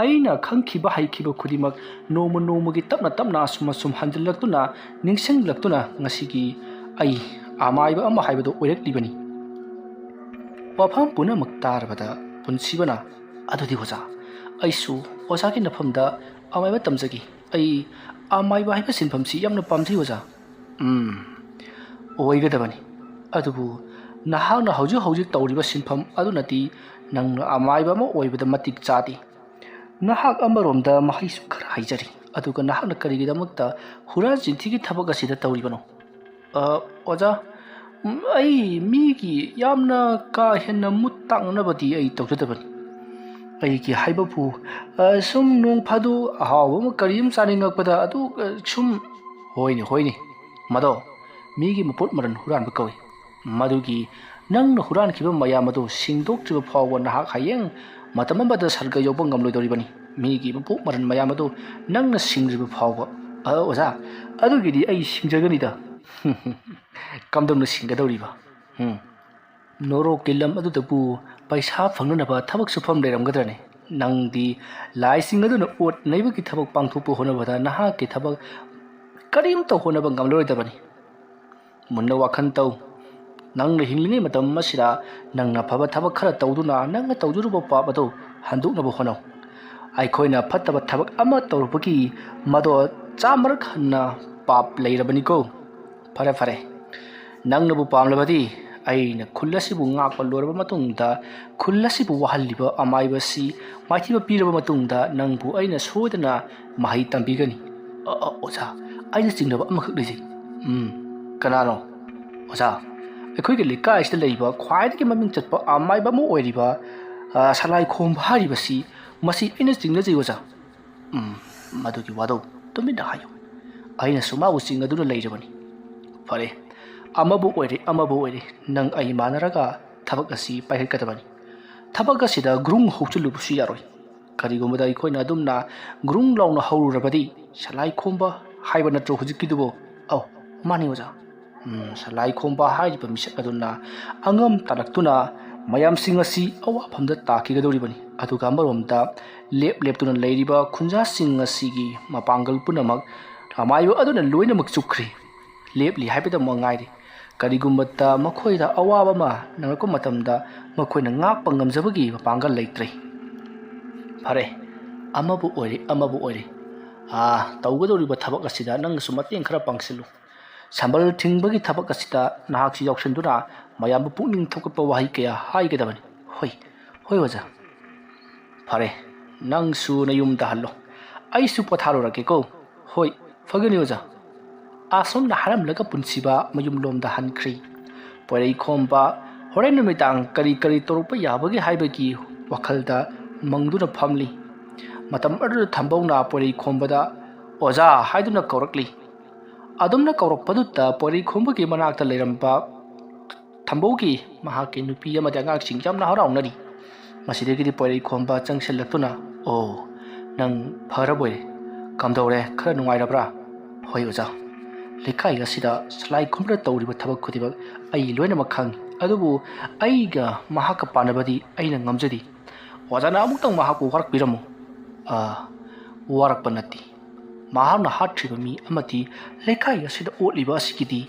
ꯑꯩꯅ ꯈꯪꯈꯤꯕ ꯍꯩꯈꯤꯕ ꯈꯨꯗꯤꯡꯃꯛ ꯅꯣꯡꯃ ꯅꯣꯡꯃꯒꯤ ꯇꯞꯅ ꯇꯞꯅ ꯑꯁꯨꯝ ꯑꯁꯨꯝ ꯍꯟꯖꯤꯜꯂꯛꯇꯨꯅ, ꯅꯤꯡꯁꯤꯡꯂꯛꯇꯨꯅ ꯉꯁꯤꯒꯤ ꯑꯩ ꯑꯃꯥꯏꯕ ꯑꯃ ꯍꯥꯏꯕꯗꯨ ꯑꯣꯏꯔꯛꯂꯤꯕꯅꯤ꯫ ꯋꯥꯐꯝ ꯄꯨꯝꯅꯃꯛ ꯇꯥꯔꯕꯗ ꯄꯨꯟꯁꯤꯕꯅ, "ꯑꯗꯨꯗꯤ ꯑꯣꯖꯥ, ꯑꯩꯁꯨ ꯑꯣꯖꯥꯒꯤ ꯅꯐꯝꯗ ꯑꯃꯥꯏꯕ ꯇꯝꯖꯒꯦ꯫ ꯑꯩ ꯑꯃꯥꯏꯕ ꯍꯥꯏꯕ ꯁꯤꯟꯐꯝꯁꯤ ꯌꯥꯝꯅ ꯄꯥꯝꯖꯩ ꯑꯣꯖꯥ꯫" "ꯎꯝ, ꯑꯣꯏꯒꯗꯕꯅꯤ꯫ ꯑꯗꯨꯕꯨ ꯅꯍꯥꯛꯅ ꯍꯧꯖꯤꯛ ꯍꯧꯖꯤꯛ ꯇꯧꯔꯤꯕ ꯁꯤꯟꯐꯝ ꯑꯗꯨꯅꯗꯤ ꯅꯪꯅ ꯑꯃꯥꯏꯕ ꯑꯃ ꯑꯣꯏꯕꯗ ꯃꯇꯤꯛ ꯆꯥꯗꯦ꯫ ꯅꯍꯥꯛ ꯑꯃꯔꯣꯝꯗ ꯃꯍꯩꯁꯨ ꯈꯔ ꯍꯩꯖꯔꯤ, ꯑꯗꯨꯒ ꯅꯍꯥꯛꯅ ꯀꯔꯤꯒꯤꯗꯃꯛꯇ ꯍꯨꯔꯥꯟ ꯆꯤꯟꯊꯤꯒꯤ ꯊꯕꯛ ꯑꯁꯤꯗ ꯇꯧꯔꯤꯕꯅꯣ?" "ꯑ, ꯑꯣꯖꯥ, ꯎꯝ, ꯑꯩ ꯃꯤꯒꯤ ꯌꯥꯝꯅ ꯀꯥ ꯍꯦꯟꯅ ꯃꯨꯠ ꯇꯥꯛꯅꯅꯕꯗꯤ ꯑꯩ ꯇꯧꯖꯗꯕꯅꯤ꯫ ꯑꯩꯒꯤ ꯍꯥꯏꯕꯕꯨ, ꯑ, ꯁꯨꯝ ꯅꯣꯡ ꯐꯥꯗꯣꯛ ꯑꯍꯥꯎꯕ ꯑꯃ ꯀꯔꯤ ꯑꯃ ꯆꯥꯅꯤꯡꯉꯛꯄꯗ ꯑꯗꯨ, ꯑ, ꯁꯨꯝ꯫" "ꯍꯣꯏꯅꯦ, ꯍꯣꯏꯅꯦ, ꯃꯗꯣ ꯃꯤꯒꯤ ꯃꯄꯣꯠ ꯃꯔꯜ ꯍꯨꯔꯥꯟꯕ ꯀꯧꯏ꯫ ꯃꯗꯨꯒꯤ ꯅꯪꯅ ꯍꯨꯔꯥꯟꯈꯤꯕ ꯃꯌꯥꯝ ꯑꯗꯨ ꯁꯤꯡꯗꯣꯛꯇ꯭ꯔꯤꯕ ꯐꯥꯎꯕ ꯅꯍꯥꯛ ꯍꯌꯦꯡ ꯃꯇꯝ ꯑꯃꯗ ꯁꯔꯒ ꯌꯧꯕ ꯉꯝꯂꯣꯏꯗꯧꯔꯤꯕꯅꯤ꯫ ꯃꯤꯒꯤ ꯃꯄꯣꯠ ꯃꯔꯜ ꯃꯌꯥꯝ ꯑꯗꯨ ꯅꯪꯅ ꯁꯤꯡꯗ꯭ꯔꯤꯕ ꯐꯥꯎꯕ꯫" "ꯑ, ꯑꯣꯖꯥ, ꯑꯗꯨꯒꯤꯗꯤ ꯑꯩ ꯁꯤꯡꯖꯒꯅꯤꯗ꯫" "ꯀꯝꯗꯧꯅ ꯁꯤꯡꯒꯗꯧꯔꯤꯕ? ꯎꯝ, ꯅꯣꯔꯣꯛꯀꯤ ꯂꯝ ꯑꯗꯨꯗꯕꯨ ꯄꯩꯁꯥ ꯐꯪꯅꯅꯕ ꯊꯕꯛ ꯁꯨꯐꯝ ꯂꯩꯔꯝꯒꯗ꯭ꯔꯅꯦ? ꯅꯪꯗꯤ ꯂꯥꯏꯁꯤꯡ ꯑꯗꯨꯅ ꯑꯣꯠ ꯅꯩꯕꯒꯤ ꯊꯕꯛ ꯄꯥꯡꯊꯣꯛꯄ ꯍꯣꯠꯅꯕꯗ ꯅꯍꯥꯛꯀꯤ ꯊꯕꯛ ꯀꯔꯤꯝꯇ ꯍꯣꯠꯅꯕ ꯉꯝꯂꯔꯣꯏꯗꯕꯅꯤ꯫ ꯃꯨꯟꯅ ꯋꯥꯈꯜ ꯇꯧ꯫ ꯅꯪꯅ ꯍꯤꯡꯂꯤꯉꯩ ꯃꯇꯝ ꯑꯁꯤꯗ ꯅꯪꯅ ꯐꯕ ꯊꯕꯛ ꯈꯔ ꯇꯧꯗꯨꯅ ꯅꯪꯅ ꯇꯧꯖꯔꯨꯕ ꯄꯥꯞ ꯑꯗꯨ ꯍꯟꯗꯣꯛꯅꯕ ꯍꯣꯠꯅꯧ꯫ ꯑꯩꯈꯣꯏꯅ ꯐꯠꯇꯕ ꯊꯕꯛ ꯑꯃ ꯇꯧꯔꯨꯕꯒꯤ ꯃꯗꯣ ꯆꯥꯝꯃꯔꯛ ꯍꯟꯅ ꯄꯥꯞ ꯂꯩꯔꯕꯅꯤꯀꯣ꯫ ꯐꯔꯦ, ꯐꯔꯦ, ꯅꯪꯅꯕꯨ ꯄꯥꯝꯂꯕꯗꯤ ꯑꯩꯅ ꯈꯨꯜ ꯑꯁꯤꯕꯨ ꯉꯥꯛꯄ ꯂꯣꯏꯔꯕ ꯃꯇꯨꯡꯗ ꯈꯨꯜ ꯑꯁꯤꯕꯨ ꯋꯥꯍꯜꯂꯤꯕ ꯑꯃꯥꯏꯕ ꯑꯁꯤ ꯃꯥꯏꯊꯤꯕ ꯄꯤꯔꯕ ꯃꯇꯨꯡꯗ ꯅꯪꯕꯨ ꯑꯩꯅ ꯁꯣꯏꯗꯅ ꯃꯍꯩ ꯇꯝꯕꯤꯒꯅꯤ꯫ ꯑ, ꯑ, ꯑꯣꯖꯥ, ꯑꯩꯅ ꯆꯤꯡꯅꯕ ꯑꯃꯈꯛ ꯂꯩꯖꯩ꯫ ꯎꯝ, ꯀꯅꯥꯅꯣ? ꯑꯣꯖꯥ, ꯑꯩꯈꯣꯏꯒꯤ ꯂꯩꯀꯥꯏ ꯑꯁꯤꯗ ꯂꯩꯔꯤꯕ ꯈ꯭ꯋꯥꯏꯗꯒꯤ ꯃꯃꯤꯡ ꯆꯠꯄ ꯑꯃꯥꯏꯕ ꯑꯃ ꯑꯣꯏꯔꯤꯕ, ꯑ, ꯁꯂꯥꯏ ꯈꯣꯝꯕ ꯍꯥꯏꯔꯤꯕꯁꯤ, ꯃꯁꯤ ꯑꯩꯅ ꯆꯤꯡꯅꯖꯩ, ꯑꯣꯖꯥ꯫ ꯎꯝ, ꯃꯗꯨꯒꯤ ꯋꯥꯗꯣ ꯇꯨꯃꯤꯟꯅ ꯍꯥꯏꯌꯨ꯫ ꯑꯩꯅꯁꯨ ꯃꯥꯕꯨ ꯆꯤꯡꯅꯗꯨꯅ ꯂꯩꯔꯕꯅꯤ꯫ ꯐꯔꯦ, ꯑꯃꯕꯨ ꯑꯣꯏꯔꯦ, ꯑꯃꯕꯨ ꯑꯣꯏꯔꯦ, ꯅꯪ ꯑꯩ ꯃꯥꯟꯅꯔꯒ ꯊꯕꯛ ꯑꯁꯤ ꯄꯥꯏꯈꯠꯀꯗꯕꯅꯤ꯫ ꯊꯕꯛ ꯑꯁꯤꯗ ꯒ꯭ꯔꯨꯡ ꯍꯧꯆꯤꯜꯂꯨꯕꯁꯨ ꯌꯥꯔꯣꯏ꯫ ꯀꯔꯤꯒꯨꯝꯕꯗ ꯑꯩꯈꯣꯏꯅ ꯑꯗꯨꯝꯅ ꯒ꯭ꯔꯨꯡ ꯂꯥꯎꯅ ꯍꯧꯔꯨꯔꯕꯗꯤ, ꯁꯂꯥꯏ ꯈꯣꯝꯕ ꯍꯥꯏꯕ ꯅꯠꯇ꯭ꯔꯣ ꯍꯧꯖꯤꯛꯀꯤꯗꯨꯕꯨ? ꯑꯧ, ꯃꯥꯅꯤ, ꯑꯣꯖꯥ꯫ ꯎꯝ, ꯁꯂꯥꯏ ꯈꯣꯝꯕ ꯍꯥꯏꯔꯤꯕ ꯃꯤꯁꯛ ꯑꯗꯨꯅ ꯑꯉꯝ ꯇꯥꯔꯛꯇꯨꯅ ꯃꯌꯥꯝꯁꯤꯡ ꯑꯁꯤ ꯑꯋꯥꯐꯝꯗ ꯇꯥꯈꯤꯒꯗꯧꯔꯤꯕꯅꯤ꯫ ꯑꯗꯨꯒ ꯑꯃꯔꯣꯝꯗ ꯂꯦꯞ ꯂꯦꯞꯇꯨꯅ ꯂꯩꯔꯤꯕ ꯈꯨꯟꯖꯥꯁꯤꯡ ꯑꯁꯤꯒꯤ ꯃꯄꯥꯡꯒꯜ ꯄꯨꯝꯅꯃꯛ ꯑꯃꯥꯏꯕ ꯑꯗꯨꯅ ꯂꯣꯏꯅꯃꯛ ꯆꯨꯞꯈ꯭ꯔꯦ꯫ ꯂꯦꯞꯂꯤ ꯍꯥꯏꯕꯗꯃꯛ ꯉꯥꯏꯔꯦ꯫ ꯀꯔꯤꯒꯨꯝꯕꯗ ꯃꯈꯣꯏꯗ ꯑꯋꯥꯕ ꯑꯃ ꯅꯪꯂꯛꯄ ꯃꯇꯝꯗ ꯃꯈꯣꯏꯅ ꯉꯥꯛꯄ ꯉꯝꯖꯕꯒꯤ ꯃꯄꯥꯡꯒꯜ ꯂꯩꯇ꯭ꯔꯦ꯫ ꯐꯔꯦ, ꯑꯃꯕꯨ ꯑꯣꯏꯔꯦ, ꯑꯃꯕꯨ ꯑꯣꯏꯔꯦ꯫ ꯑꯥ, ꯇꯧꯒꯗꯧꯔꯤꯕ ꯊꯕꯛ ꯑꯁꯤꯗ ꯅꯪꯅꯁꯨ ꯃꯇꯦꯡ ꯈꯔ ꯄꯥꯡꯁꯤꯜꯂꯨ꯫ ꯁꯝꯕꯜ ꯊꯤꯡꯕꯒꯤ ꯊꯕꯛ ꯑꯁꯤꯗ ꯅꯍꯥꯛꯁꯨ ꯌꯥꯎꯁꯤꯟꯗꯨꯅ ꯃꯌꯥꯝꯕꯨ ꯄꯨꯛꯅꯤꯡ ꯊꯧꯒꯠꯄ ꯋꯥꯍꯩ ꯀꯌꯥ ꯍꯥꯏꯒꯗꯕꯅꯤ꯫ ꯍꯣꯏ, ꯍꯣꯏ, ꯑꯣꯖꯥ꯫ ꯐꯔꯦ, ꯅꯪꯁꯨ ꯅꯌꯨꯝꯗ ꯍꯜꯂꯣ꯫ ꯑꯩꯁꯨ ꯄꯣꯊꯥꯔꯨꯔꯒꯦꯀꯣ꯫ ꯍꯣꯏ, ꯐꯒꯅꯤ, ꯑꯣꯖꯥ꯫ ꯑꯁꯨꯝꯅ ꯍꯥꯏꯔꯝꯂꯒ ꯄꯨꯟꯁꯤꯕ ꯃꯌꯨꯝꯂꯣꯝꯗ ꯍꯟꯈ꯭ꯔꯤ꯫ ꯄꯣꯏꯔꯩꯈꯣꯝꯕ ꯍꯣꯔꯦꯟ ꯅꯨꯃꯤꯗꯥꯡ ꯀꯔꯤ ꯀꯔꯤ ꯇꯧꯔꯛꯄ ꯌꯥꯕꯒꯦ ꯍꯥꯏꯕꯒꯤ ꯋꯥꯈꯜꯗ ꯃꯪꯗꯨꯅ ꯐꯝꯂꯤ꯫ ꯃꯇꯝ ꯑꯗꯨꯗ ꯊꯝꯕꯧꯅ ꯄꯣꯏꯔꯩꯈꯣꯝꯕꯗ "ꯑꯣꯖꯥ" ꯍꯥꯏꯗꯨꯅ ꯀꯧꯔꯛꯂꯤ꯫ ꯑꯗꯨꯝꯅ ꯀꯧꯔꯛꯄꯗꯨꯗ ꯄꯣꯏꯔꯩꯈꯣꯝꯕꯒꯤ ꯃꯅꯥꯛꯇ ꯂꯩꯔꯝꯕ ꯊꯝꯕꯧꯒꯤ ꯃꯍꯥꯛꯀꯤ ꯅꯨꯄꯤ ꯑꯃꯗꯤ ꯑꯉꯥꯡꯁꯤꯡ ꯌꯥꯝꯅ ꯍꯔꯥꯎꯅꯔꯤ꯫ ꯃꯁꯤꯗꯒꯤꯗꯤ ꯄꯣꯏꯔꯩꯈꯣꯝꯕ ꯆꯪꯁꯤꯜꯂꯛꯇꯨꯅ, "ꯑꯣ, ꯅꯪ ꯐꯔꯕꯣꯏꯔꯦ? ꯀꯝꯗꯧꯔꯦ? ꯈꯔ ꯅꯨꯡꯉꯥꯏꯔꯕ꯭ꯔꯥ?" "ꯍꯣꯏ, ꯑꯣꯖꯥ꯫ ꯂꯩꯀꯥꯏ ꯑꯁꯤꯗ ꯁꯂꯥꯏ ꯈꯣꯝꯕꯅ ꯇꯧꯔꯤꯕ ꯊꯕꯛ ꯈꯨꯗꯤꯡꯃꯛ ꯑꯩ ꯂꯣꯏꯅꯃꯛ ꯈꯪꯏ, ꯑꯗꯨꯕꯨ ꯑꯩꯒ ꯃꯍꯥꯛꯀ ꯄꯥꯟꯅꯕꯗꯤ ꯑꯩꯅ ꯉꯝꯖꯗꯦ꯫ ꯑꯣꯖꯥꯅ ꯑꯃꯨꯛꯇꯪ ꯃꯍꯥꯛꯄꯨ ꯋꯥꯔꯛꯄꯤꯔꯝꯃꯨ꯫" "ꯑꯥ, ꯋꯥꯔꯛꯄ ꯅꯠꯇꯦ꯫ ꯃꯍꯥꯛꯅ ꯍꯥꯠꯈ꯭ꯔꯤꯕ ꯃꯤ ꯑꯃꯗꯤ ꯂꯩꯀꯥꯏ ꯑꯁꯤꯗ ꯑꯣꯠꯂꯤꯕ ꯑꯁꯤꯒꯤꯗꯤ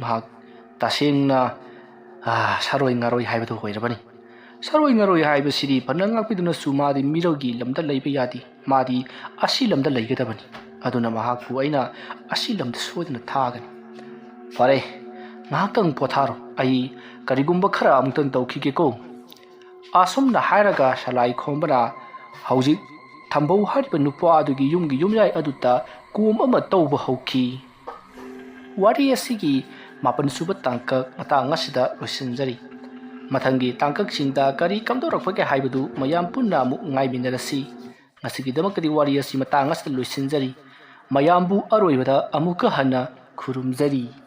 ꯃꯍꯥꯛ ꯇꯁꯦꯡꯅ ꯑꯥ, ꯁꯥꯔꯣꯏ ꯉꯥꯔꯣꯏ ꯍꯥꯏꯕꯗꯨ ꯑꯣꯏꯔꯕꯅꯤ꯫ ꯁꯥꯔꯣꯏ ꯉꯥꯔꯣꯏ ꯍꯥꯏꯕꯁꯤꯗꯤ ꯐꯅ ꯉꯥꯛꯄꯤꯗꯨꯅꯁꯨ ꯃꯥꯗꯤ ꯃꯤꯔꯧꯒꯤ ꯂꯝꯗ ꯂꯩꯕ ꯌꯥꯗꯦ, ꯃꯥꯗꯤ ꯑꯁꯤ ꯂꯝꯗ ꯂꯩꯒꯗꯕꯅꯤ꯫ ꯑꯗꯨꯅ ꯃꯍꯥꯛꯄꯨ ꯑꯩꯅ ꯑꯁꯤ ꯂꯝꯗ ꯁꯣꯏꯗꯅ ꯊꯥꯒꯅꯤ꯫ ꯐꯔꯦ, ꯉꯥꯏꯍꯥꯛꯇꯪ ꯄꯣꯊꯥꯔꯣ, ꯑꯩ ꯀꯔꯤꯒꯨꯝꯕ ꯈꯔ ꯑꯃꯨꯛꯇꯪ ꯇꯧꯈꯤꯒꯦꯀꯣ꯫ ꯑꯁꯨꯝꯅ ꯍꯥꯏꯔꯒ ꯁꯂꯥꯏ ꯈꯣꯝꯕꯅ ꯍꯧꯖꯤꯛ ꯊꯝꯕꯧ ꯍꯥꯏꯔꯤꯕ ꯅꯨꯄꯥ ꯑꯗꯨꯒꯤ ꯌꯨꯝꯒꯤ ꯌꯨꯝꯌꯥꯏ ꯑꯗꯨꯗ ꯀꯣꯝ ꯑꯃ ꯇꯧꯕ ꯍꯧꯈꯤ꯫ ꯋꯥꯔꯤ ꯑꯁꯤꯒꯤ ꯃꯥꯄꯟ ꯁꯨꯕ ꯇꯥꯡꯀꯛ ꯃꯇꯥꯡ ꯑꯁꯤꯗ ꯂꯣꯏꯁꯤꯟꯖꯔꯤ꯫ ꯃꯊꯪꯒꯤ ꯇꯥꯡꯀꯛꯁꯤꯡꯗ ꯀꯔꯤ ꯀꯝꯗꯧꯔꯛꯄꯒꯦ ꯍꯥꯏꯕꯗꯨ ꯃꯌꯥꯝ ꯄꯨꯟꯅ ꯑꯃꯨꯛ ꯉꯥꯏꯃꯤꯟꯅꯔꯁꯤ꯫ ꯉꯁꯤꯒꯤꯗꯃꯛꯇꯗꯤ ꯋꯥꯔꯤ ꯑꯁꯤ ꯃꯇꯥꯡ ꯑꯁꯤꯗ ꯂꯣꯏꯁꯤꯟꯖꯔꯤ꯫ ꯃꯌꯥꯝꯕꯨ ꯑꯔꯣꯏꯕꯗ ꯑꯃꯨꯛꯀ ꯍꯟꯅ ꯈꯨꯔꯨꯝꯖꯔꯤ꯫